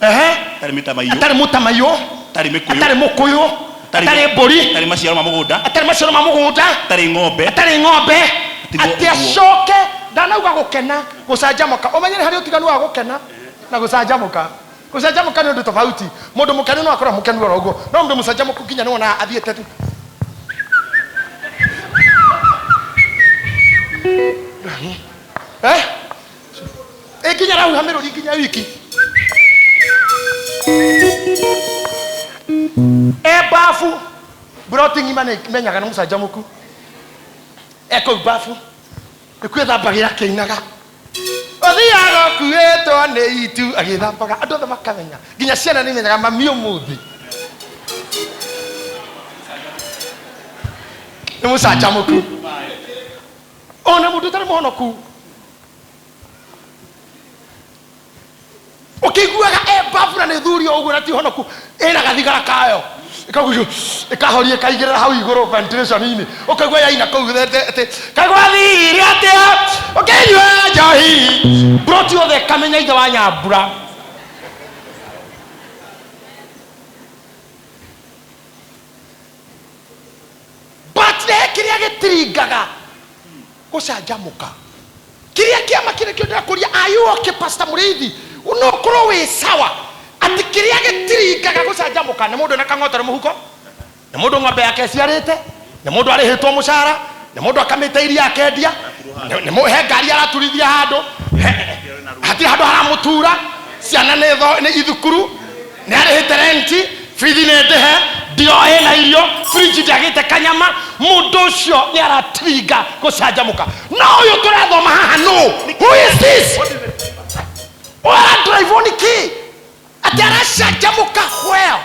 ehe, Atarĩ mĩtamaiyũ, atarĩ mũtamaiyũ, atarĩ mĩkũyũ, atarĩ mũkũyũ, atarĩ mbũri, atarĩ maciaro ma mũgũnda, atarĩ maciaro ma mũgũnda, atarĩ ng'ombe, atarĩ ng'ombe, Atigwo atĩ ũguo. Acoke ndanauga gũkena gũcanjamũka. Ũmenye nĩ harĩ ũtiganu wa gũkena na gũcanjamũka. Gũcanjamũka nĩ ũndũ tofauti. Mũndũ mũkenu no akorwo mũkenu oro ũguo, no mũndũ mũcanjamũku nginya nĩ wonaga athiĩte tu. Eh? Ĩ nginya arauha mĩrũri nginya wiki. E bafu mburoti ng'ima nĩ menyaga nĩ mũcanjamũku. E kũu bafu nĩ kwĩthambagĩra akĩinaga. Ũthiaga ũkuĩtwo nĩ itu agĩthambaga andũ othe makamenya nginya ciana nĩ imenyaga mami ũmũthĩ nĩ mũcanjamũku. Ona mũndũ ũtarĩ mũhonoku ũkĩiguaga e mbabu na nĩ thuri o ũguo na ti honoku ĩna gathigara kayo ĩkagucio ĩkahoria ĩkaigĩrĩra hau igũrũ ventilation-inĩ ũkaigua yaina kũu atĩ kagwathire atĩa ũkĩnyua njohi mburoti yothe ĩkamenya ithe wa nyambura. But nĩ kĩrĩa gĩtiringaga gũcanjamũka kĩrĩa kĩama kĩrĩa kĩo ndĩrakũria, are you okay, Pastor Mũrĩithi? No ũkorwo wĩ sawa atĩ kĩrĩa gĩtiringaga gũcanjamũka nĩ mũndũ na kang'otore mũhuko, nĩ mũndũ ng'ombe yake ĩciarĩte, nĩ mũndũ arĩhĩtwo mũcara, nĩ mũndũ akamĩte iria akendia, he ngari araturithia handũ, hatirĩ handũ haramũtura, ciana nĩ ithukuru, nĩ arĩhĩte renti, bithi nĩ ndĩhe, ndio ĩna irio, fridge ndĩagĩte kanyama. Mũndũ ũcio nĩ aratiringa gũcanjamũka. No ũyũ tũrathoma haha nũ? Who is this? Ũradrive nĩ kĩ atĩ aracanjamũka where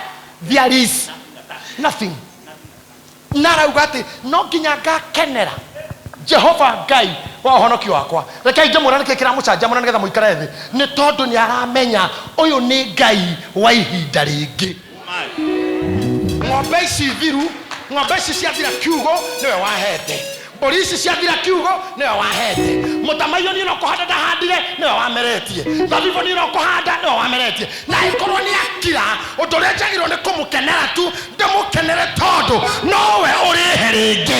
there is nothing? Na arauga atĩ no nginya ngakenera Jehova Ngai wa ũhonokio wakwa. Rekei ngĩmwĩra nĩkĩ kĩramũcanjamũra nĩgetha mũikare thĩ, nĩ tondũ nĩ aramenya ũyũ nĩ Ngai wa ihinda rĩngĩ. Ng'ombe ici thiru, ng'ombe ici ciathira kiugo nĩwe wahete, mbũri ici ciathira kiugo nĩwe wahete, mũtamaiyũ niĩ no kũhanda ndahandire nĩwe wameretie, thabibũ niĩ no kũhanda nĩwe wameretie. Na ĩkorwo nĩ akira, ũndũ ũrĩa njagĩrĩirwo nĩ kũmũkenera tu, ndĩmũkenere tondũ nowe ũrĩhe rĩngĩ.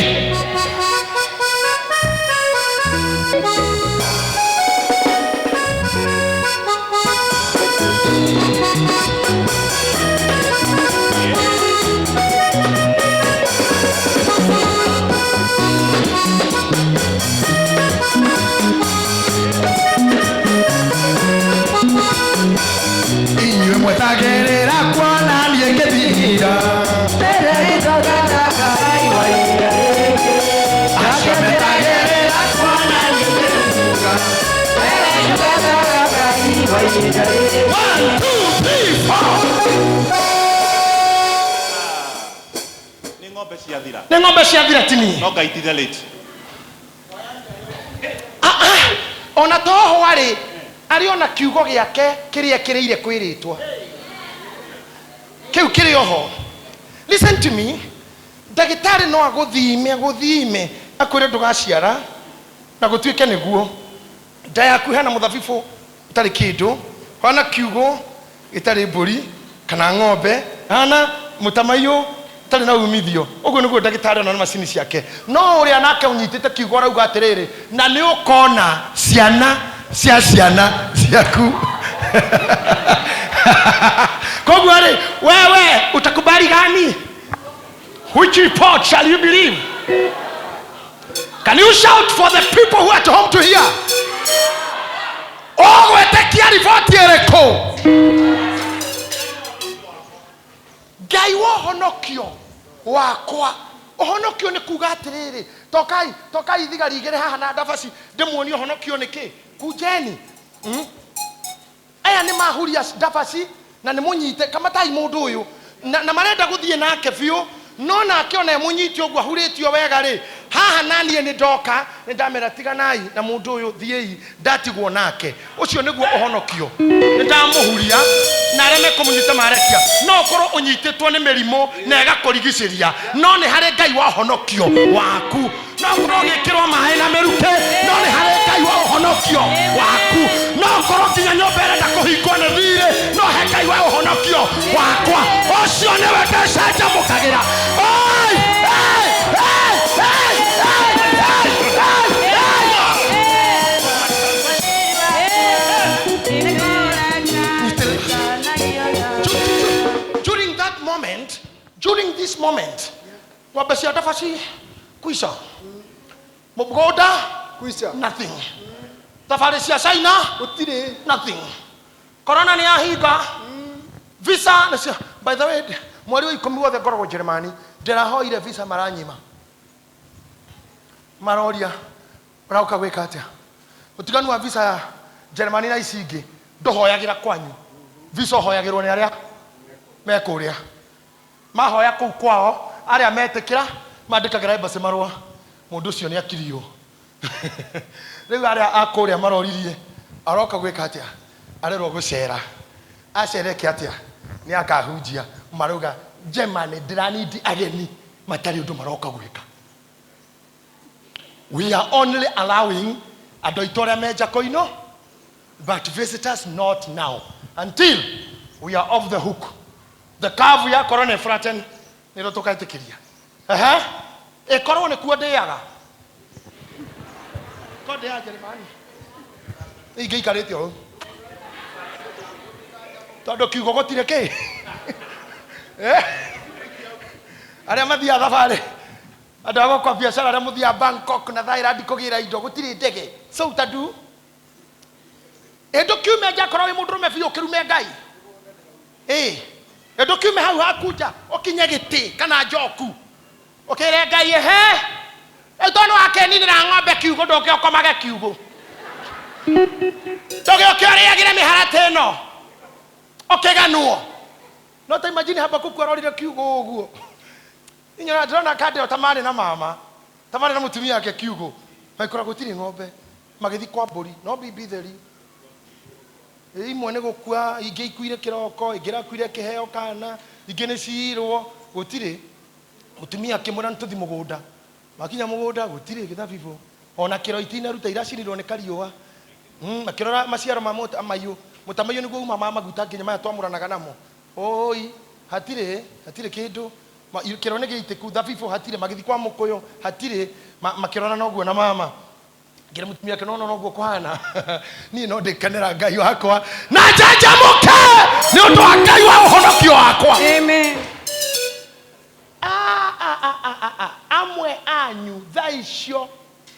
Inyuĩ mwetagĩrĩra kuona niĩ ngĩthinda, acio metagĩrĩra kuona niĩ ngĩthinda. One, two, three, four. Nĩ ng'ombe ciathira. Nĩ ng'ombe ciathira tini. No Ngai ti the late. Ah, ah, ona toho arĩ arĩ ona kiugo gĩake kĩrĩa kĩrĩire kwĩrĩtwa kĩu kĩrĩ oho. Listen to me, ndagĩtarĩ no agũthime agũthime akwĩre ndũgaciara na gũtuĩke nĩguo nda yaku hena mũthabibũ ũtarĩ kĩndũ, hana kiugo gĩtarĩ mbũri kana ng'ombe, hana mũtamaiyũ ũtarĩ na umithio. Ũguo nĩguo ndagĩtarĩ ona na macini ciake. No ũrĩa nake ũnyitĩte kiugo arauga atĩrĩrĩ, na nĩ ũkona ciana cia ciana ciaku. Koguo rĩ, wewe utakubali gani? Which report shall you believe? Can you shout for the people who are at home to hear? Ũgwĩtĩkia riboti ĩrĩkũ? Ngai wa ũhonokio wakwa. Ũhonokio nĩ kuga atĩrĩrĩ, tokai tokai thigari igĩrĩ haha na ndabaci ndĩmuonie ũhonokio nĩ kĩ. Kunjeni. Aya nĩ mahuria ndabaci na nĩ mũnyite kamatai mũndũ ũyũ na marenda gũthiĩ nake biũ, no nake ona mũnyite ũguo ahurĩtio wega rĩ, haha na niĩ nĩ ndoka nĩ ndamera tiganai na mũndũ ũyũ, thiĩi, ndatigwo nake. Ũcio nĩguo ũhonokio. Nĩ ndamũhuria na arĩa mekũmũnyita marekia. No ũkorwo ũnyitĩtwo nĩ mĩrimũ na ĩgakũrigicĩria, no nĩ harĩ Ngai wa ũhonokio waku. No ũkorwo ũgĩkĩrwo maĩ na mĩrukĩ, no nĩ harĩ Ngai wa ũhonokio waku. No ũkorwo nginya nyũmba ĩrenda kũhingwo nĩ thirĩ, no he Ngai wa ũhonokio wakwa. Ũcio nĩwe ndecanjamũkagĩra. Oi! Hey! Hey! Hey! Hey! Hey! Hey! Hey! Cabaci kwisha, mũgũnda Kwisha. nothing, thabarĩ cia China Gũtirĩ. nothing, corona nĩ yahinga visa nĩ cia. By the way, mweri wa 10 wothe ngoragwo Jeremani, ndĩrahoire visa maranyima, maroria ũroka gwĩka atĩa? Ũtiganu wa visa ya Jeremani na ici ingĩ, ndũhoyagĩra kwanyu visa, ũhoyagĩrwo nĩ arĩa me kũrĩa, mahoya kũu kwao, arĩa metĩkĩra mandĩkagĩra embassy marũa, mũndũ ũcio nĩ akirio. Rĩu arĩa a kũrĩa maroririe aroka gwĩka atĩa, arerwo gũcera, acereke atĩa, nĩ akahunjia, marauga Germany ndĩranindi ageni matarĩ ũndũ maroka gwĩka. We are only allowing andũ aitũ arĩa me Njakoino, but visitors not now until we are off the hook. The curve ya corona flatten nĩrĩo tũkaĩtĩkĩria. Ehe, ĩkorwo nĩkuo ndĩaga ko ndĩaga Jeremani ingĩikarĩte ũũ, tondũ kiugo gũtirĩ kĩ. Eh? Arĩa mathiaga thabarĩ, andũ a gwakwa biacara, arĩa mũthiaga Bangkok na Thailand kũgĩra indo, gũtirĩ ndege, so utadu ĩndũ kiume nja, korwo wĩ mũndũrũme biũ ũkĩrume Ngai, ĩ ĩndũ kiume hau haku nja, ũkinye gĩtĩ kana njoku, ũkĩre Ngai, ehe, rĩu tondũ wakeninĩra ng'ombe kiugũ, ndũke ũkomage kiugũ, ndũgĩũke ũrĩagĩre mĩharatĩ ĩno ũkĩganwo. No ta imagine Habakuku arorire kiugũ ũguo, inyona ndĩrona kandĩro ta marĩ na mama, ta marĩ na mũtumia wake kiugũ, maikora gũtirĩ ng'ombe, magĩthiĩ kwa mbũri, no bibi theri imwe nĩ gũkua, ingĩ ikuire kĩroko, ingĩ irakuire kĩheo kana ingĩ nĩ ciirwo, gũtirĩ. Mũtumia akĩmwĩra nĩ tũthi mũgũnda, makinya mũgũnda gũtirĩ gĩthabibũ ona kĩro, itinaruta, iracinirwo nĩ kariũa. Makĩrora maciaro ma mũtamaiyũ, mũtamaiyũ nĩguo uma ma maguta nginya maya twamũranaga namo, oi hatirĩ, hatirĩ kĩndũ. Kĩro nĩ gĩitĩku, thabibũ hatirĩ. Magĩthiĩ kwa mũkũyũ hatirĩ. Makĩrora noguo na mama ngĩra mũtumia ake, no noguo kũhana, niĩ no ndĩkenera Ngai wakwa na njanjamũke nĩ ũndũ wa Ngai wa ũhonokio wakwa. Amen. Ah, ah, ah, ah, ah, ah. Amwe anyu thaa icio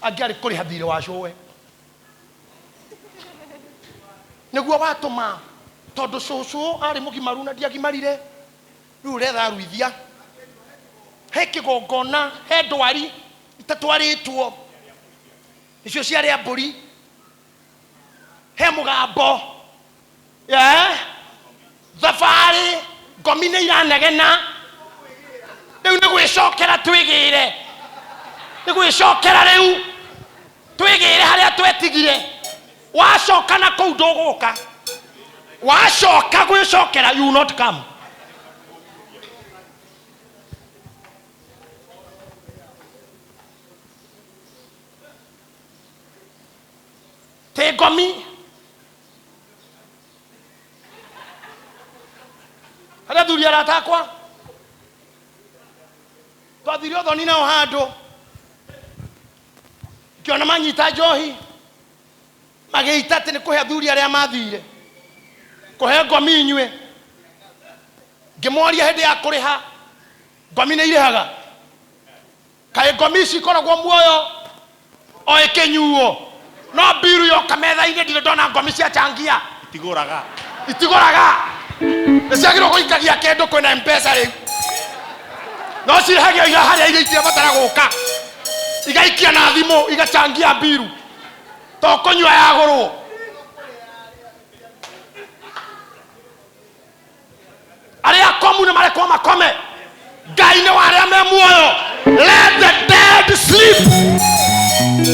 angĩarĩ kũrĩha thirĩ wa cũwe nĩguo watũma, tondũ cũcũ arĩ mũgimaru na ndiagimarire, rĩu ũretha ruithia, he kĩgongona, he ndwari itatwarĩtwo, nĩcio ciarĩa mbũri, he mũgambo, eh? Thabarĩ ngomi nĩ iranegena, rĩu nĩ gwĩcokera twĩgĩre, nĩ gwĩcokera rĩu twĩgĩre harĩa twetigire. Wacoka na kũu ndũgũka, wacoka gwĩcokera, you will not come. Tĩ ngomi harĩa thuri arata akwa twathire ũthoni nao handũ, ngĩona manyita njohi, magĩita atĩ nĩ kũhe athuri arĩa mathire kũhe ngomi inyue. Ngĩmoria hĩndĩ ya kũrĩha ngomi nĩ irĩhaga, kaĩ ngomi ici ikoragwo muoyo o ĩkĩnyuo, no mbiru yoka metha-inĩ ndirĩ ndona ngomi ciachangia. Itigũraga. Itigũraga, nĩ ciagĩrĩirwo gũikagia kĩndũ kwĩna Mpesa rĩu, no cirĩhagio iga harĩa iria itirabatara gũka, igaikia na thimũ, igachangia mbiru, to kũnyua yagũrwo. Arĩa akomu nĩ marekwo makome, Ngai nĩ wa arĩa me muoyo. Let the dead sleep,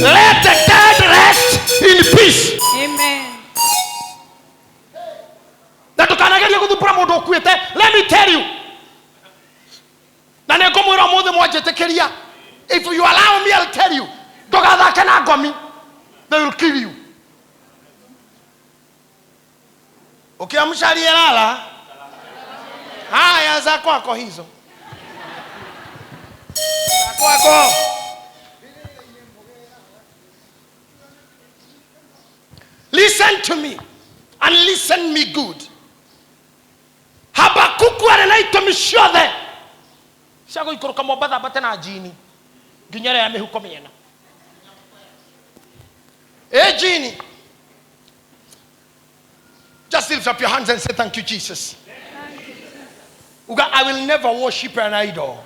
let the dead rest in peace. Amen. Na ndũkanagerie gũthumbũra mũndũ ũkuĩte. Let me tell you, na nĩ ngũmwĩra ũmũthĩ mwanjĩtĩkĩria, if you allow me, I'll tell you, ndũgathake na ngomi, they will kill you. Ukiamsha aliyelala, haya za kwako hizo, za kwako. Listen to me and listen me good. Habakuku arĩ na itũmi ciothe Cia gũikũrũka Mombatha mbate na njini nginya ĩrĩa ya mĩhuko mĩena. Ĩ njini. Just lift up your hands and say thank you, Jesus. Uga, I will never worship an idol.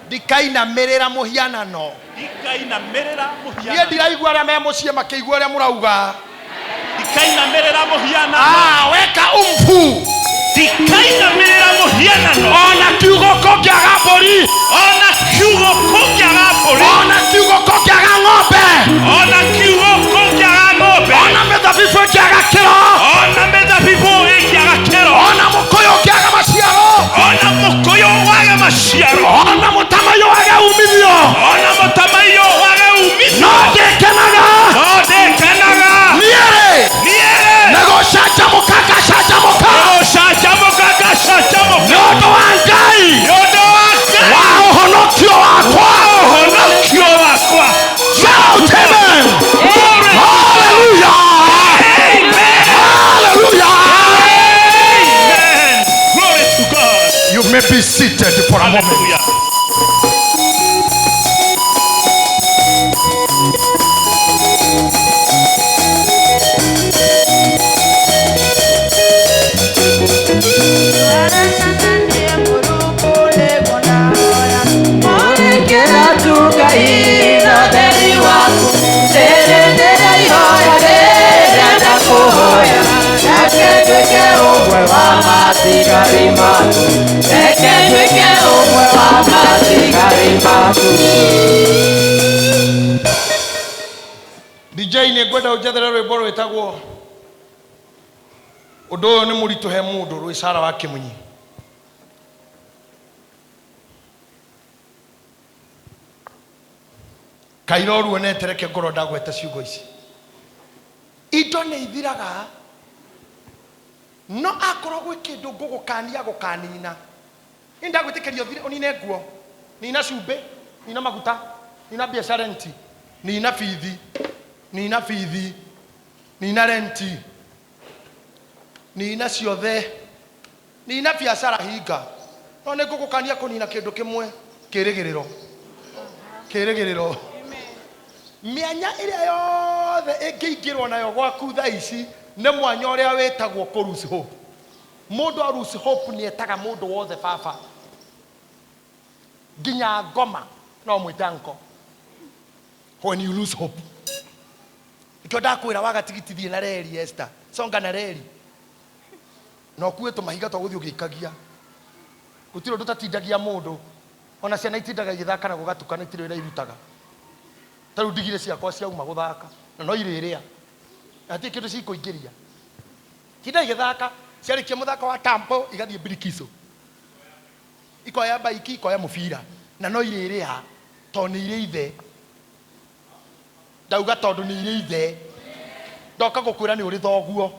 Ndikainamĩrĩra mũhianano. Ndikainamĩrĩra Niĩ mũhianano. ndiraigua arĩa me mũciĩ makĩigua ũrĩa mũrauga. Ndikainamĩrĩra mũhianano. Ah, weka umfu. Ndikainamĩrĩra mũhianano. Ona kiugo kũngĩaga mbũri. Ona kiugo kũngĩaga mbũri. Ona kiugo kũngĩaga ng'ombe. Ona kiugo kũngĩaga ng'ombe. Ona mĩthabibũ ĩngĩaga kĩro. Ona mĩthabibũ ĩngĩaga kĩro. Ona mũkũyũ ũngĩaga maciaro. Ona mũkũyũ wage maciaro. Ona mũtamaiyũ wage umithio. Ona mũtamaiyũ wage umithio. No ndĩkenaga. No ndĩkenaga. Niĩ-rĩ, Niĩ-rĩ, nĩ gũcanjamũka ngacanjamũka. nĩgũcanjamũka ngacanjamũka. Nĩ ũndũ wa Ngai. Nĩ ũndũ wa Ngai. Wa ũhonokio wakwa. Ũhonokio wakwa. Shout amen. Glory. Hallelujah. Amen. Hallelujah. Amen. Glory to God. You may be seated for a moment. Hallelujah. DJ nĩ ngwenda ũnjethere rwĩmbo rwĩtagwo ũndũ ũyũ nĩ mũritũ he mũndũ rwĩ Sara wa Kĩmunyi. Kaira ũruonete reke ngorwo ndagweta ciugo ici. Indo nĩ ithiraga no akorwo gwĩ kĩndũ ngũgũkania gũkanina. Nĩ ndagwĩtĩkĩria ũthire ũnine nguo, nina cumbĩ, nina maguta, nina mbia renti, nina bithi, nina bithi, nina renti, nina ciothe, nina biacara hinga. No nĩ ngũgũkania kũnina kĩndũ kĩmwe, kĩrĩgĩrĩro. Kĩrĩgĩrĩro. Mĩanya ĩrĩa yothe ĩngĩingĩrwo nayo gwaku thaa ici nĩ mwanya ũrĩa wĩtagwo kũ lose hope. Mũndũ a lose hope nĩ etaga mũndũ wothe baba. Nginya ngoma no mwĩte uncle. When you lose hope. Nikĩo ndakwĩra waga tigiti thiĩ na reri Esther. Songa na reri. Na ũkue tũmahiga twa gũthiĩ ũgĩikagia. Gũtirĩ ũndũ ũtatindagia mũndũ. Ona ciana itindaga igĩthaka na gũgatuka na itirĩ wĩra irutaga. Ta rĩu ndigire ciakwa ciauma gũthaka na no irĩrĩa. Na hatirĩ kĩndũ cikũingĩria. Tinda igĩthaka, ciarĩkia mũthako wa tampo igathiĩ birikiso. Ikoya baiki, ikoya mũbira. Na no irĩrĩa tondũ nĩ irĩ ithe. Ndauga tondũ nĩ irĩ ithe. Ndoka gũkwĩra nĩ ũrĩ thoguo.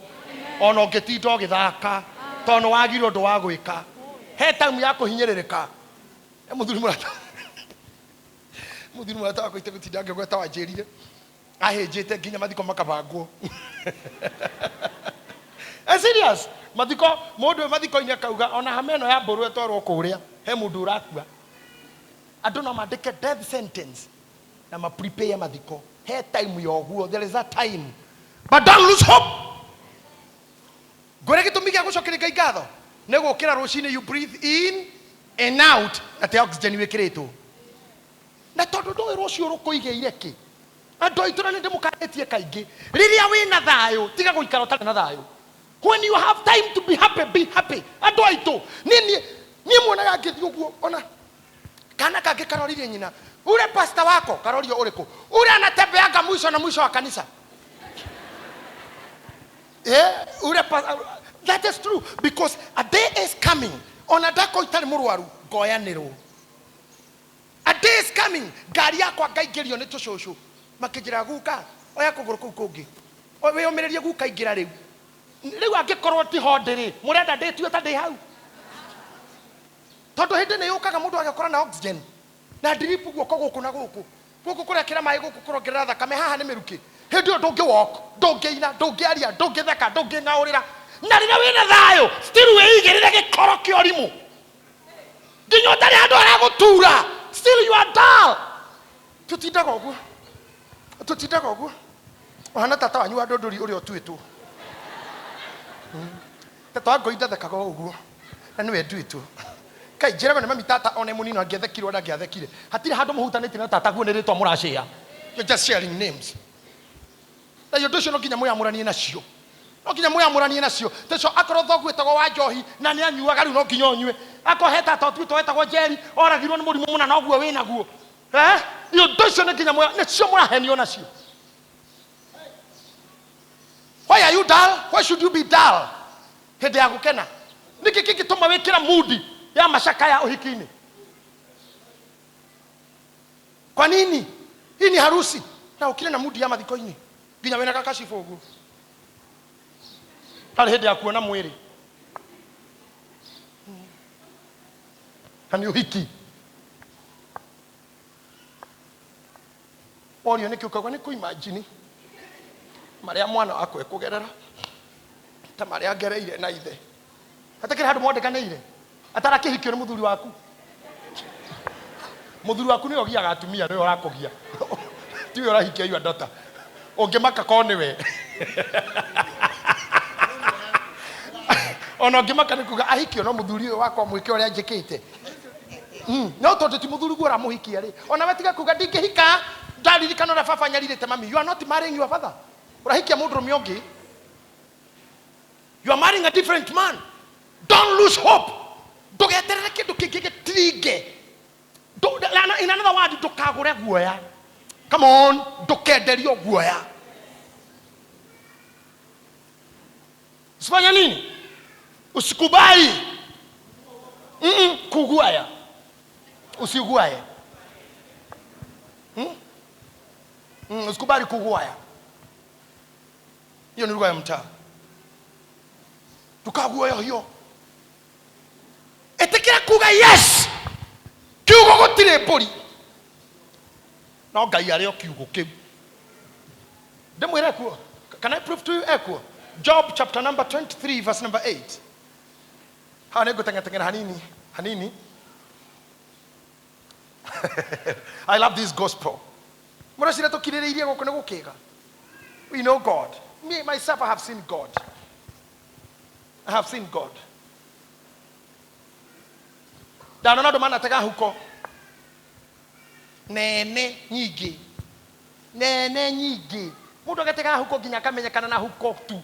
Ona ũngĩtinda ũgĩthaka tondũ nĩ wagire ũndũ wa gwĩka. He time ya kũhinyĩrĩrĩka. He mũthuri mũrata. Mũthuri mũrata wakwa itegũtinda ngĩgweta wanjĩrire. Ahĩnjĩte nginya mathiko makabangwo. Serious. Mathiko, mũndũ wĩ mathiko-inĩ akauga ona hama ĩno ya mbũrũ ĩtwarwo kũrĩa, he mũndũ ũrakua. Andũ no mandĩke death sentence na ma prepare mathiko. He time ya ũguo, there is a time. But don't lose hope. Ngwĩre gĩtũmi gĩa gũcokeria Ngai ngatho nĩ gũkĩra rũcinĩ, you breathe in and out na te oxygen wĩkĩrĩtwo. Na tondũ ndũĩ rũciũ rũkũigĩire kĩ. Andũ aitũ na nĩ ndĩmũkanĩtie kaingĩ, rĩrĩa wĩna thayũ tiga gũikara ũtarĩ na thayũ. When you have time to be happy, be happy. Andũ aitũ, niĩ muonaga ngĩthiĩ ũguo, ona kana kangĩ karoririe nyina, ule pastor wako karorio ũrĩkũ? Ule anatembeanga mwisho na mwisho wa kanisa. Ule that is true because a day is coming. Ona ndako itarĩ mũrwaru ngoyanĩrwo. A day is coming. Ngari yakwa ngaingĩrio nĩ tũcũcũ. Makĩnjĩra guka, oya kũgũrũ kũu kũngĩ. Wĩyũmĩrĩrie guka ingĩra rĩu. Rĩu angĩkorwo ti ho ndĩrĩ, mũrenda ndĩtue ta ndĩ hau. Tondũ hĩndĩ nĩ yũkaga mũndũ agakora na oxygen. Na drip guoko gũkũ na gũkũ. Gũkũ kũrekĩra maĩ, gũkũ kũrongerera thakame, haha nĩ mĩrukĩ. Hĩndĩ ĩyo ndũngĩ walk, ndũngĩina, ndũngĩaria, ndũngĩtheka, ndũngĩng'aũrĩra. Na rĩrĩa wĩna thayũ, still wĩigĩrĩre gĩkoro kĩa ũrimũ. Nginya ũtarĩ handũ haragũtura, still you are dull. Tũtindaga ũguo, tũtindaga ũguo ũhana tata wanyu wa ndũndũri ũrĩa ũtuĩtwo. Tata wa ngoi ndathekaga o ũguo na nĩwe nduĩtwo. Kai njĩragwo nĩ mami tata one mũnino angĩathekirwo na angĩathekire. Hatirĩ handũ mũhutanĩtie na tata guo nĩ rĩtwa mũracĩa. You're just sharing names. Na ũndũ ũcio no nginya mwĩamũranie nacio. No nginya mwĩamũranie nacio. Tũcio akorwo thoguo etagwo wa njohi na nĩ anyuaga rĩu no nginya ũnyue. Akorwo he tata ũtuĩtwo wetagwo Njeri oragirwo nĩ mũrimũ mũna noguo wĩnaguo. Eh? Ũndũ ũcio nĩ nginya nĩcio mũrahenio nacio. Why are you dull? Why should you be dull? Hĩndĩ ya gũkena. Nĩkĩ kĩngĩtũma wĩkĩra mudi ya macakaya ũhiki-inĩ? Kwa nini? Hii ni harusi na ũkire na mudi ya mathiko-inĩ nginya wĩna gakacibũ ũguo. Harĩ hĩndĩ ya kuona mwĩrĩ na nĩ ũhiki. Worio nĩkĩ ũkauga nĩ kũimajini marĩa mwana wakwa ekũgerera ta marĩa ngereire na ithe. Hatakĩrĩ handũ mwandĩkanĩire atarakĩhikio nĩ mũthuri waku. Mũthuri waku nĩwe ũgiaga atumia, nĩwe ũrakũgia, tiwe ũrahikia your daughter. Ũngĩmaka korwo nĩwe ona ũngĩmaka nĩ kuga ahikio no mũthuri ũyũ wakwa mwĩke ũrĩa njĩkĩte. No tondũ ti mũthuri guo ũramũhikia rĩ, ona we tiga kuga ndingĩhika ndaririkana ũrĩa baba anyarirĩte mami. You are not marrying your father. Ũrahikia mũndũrũme ũngĩ. You are marrying a different man. Don't lose hope. Ndũgeterere kĩndũ kĩngĩ gĩtiringe. In another word, ndũkagũre guoya. Come on, ndũkenderio guoya. Usifanye nini? Usikubali. Kuguaya. Usiguaye. Usikubali kuguaya. Hiyo ni lugha ya mtaa. Tukaguoya hiyo. Ĩtĩkĩra kuga yes. Kiugo gũtirĩ mbũri. No Ngai arĩ o kiugo kĩu. Ndĩmwĩre kuo. Can I prove to you ekuo? Job chapter number 23 verse number 8. Haha nĩ ngũteng'eteng'era hanini hanini. I love this gospel. Mũreciria tũkirĩrĩirie gũkũ nĩ gũkĩga? We know God. Me myself, I have seen God. I have seen God. Ndanona andũ manatega huko nene nyingĩ, nene nyingĩ. Mũndũ agatega huko nginya akamenyekana na huko tu,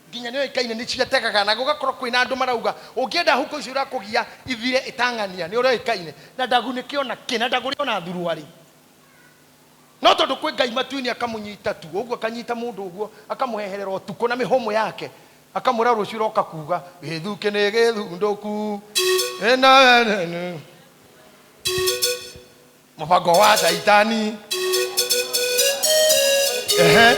nginya nĩ oĩkaine nĩ ciategaga, na gũgakorwo kwĩna andũ marauga ũngĩenda huko icio irakũgia ithire ĩtang'ania, nĩ ũroĩkaine na ndagunĩke ona kĩ na ndagũre ona thuruarĩ. No tondũ kwĩ Ngai matu-inĩ akamũnyita tu ũguo, akanyita mũndũ ũguo akamũheherera ũtukũ na mĩhũmũ yake, akamwĩra rũciũ ũroka kuga gĩthukĩ nĩ gĩthundũku mũbango wa Shaitani. Ehe.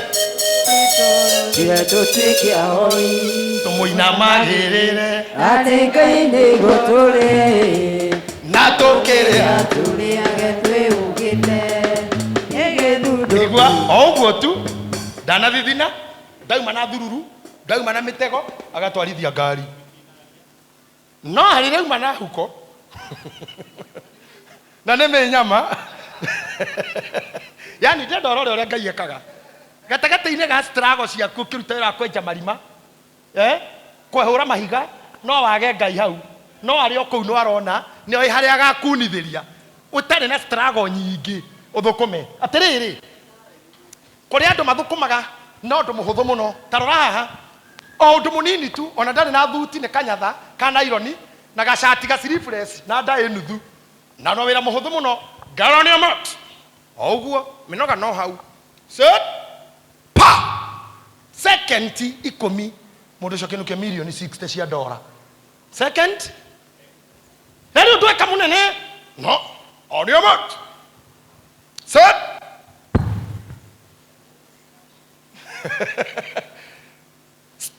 Tiga tũtuĩke ahoi tũmũinamagĩrĩre atĩ Ngai nĩguo tũrĩ na tũkĩrĩa tũrĩage twĩhũgĩte ĩgĩthundũku. Igua o ũguo tu, ndanathithina, ndauma na thururu, ndauma na mĩtego, agatwarithia ngari. No harĩ rauma na huko na nĩ mĩnyama. Yani ndĩrenda ũrore ũrĩa Ngai ekaga gatagatĩ-inĩ ga struggle ciaku ũkĩruta wĩra wa kwenja marima, kwehũra mahiga, no wage Ngai hau, no arĩ o kũu no arona nĩ oĩ harĩa agakunithĩria ũtarĩ na struggle nyingĩ ũthũkũme. Atĩrĩrĩ, kũrĩ andũ mathũkũmaga na ũndũ mũhũthũ mũno. Ta rora haha, o ũndũ mũnini tu, ona ndarĩ na thuti, nĩ kanyatha ka naironi na gacati ga sleeveless na nda ĩ nuthu, na no wĩra mũhũthũ mũno. Ngaronia mat o ũguo mĩnoga no hau set pa second ikũmi, mũndũ ũcio akĩinũkia mirioni 60 cia ndora second. Na rĩu ndweka mũnene no onia mat set.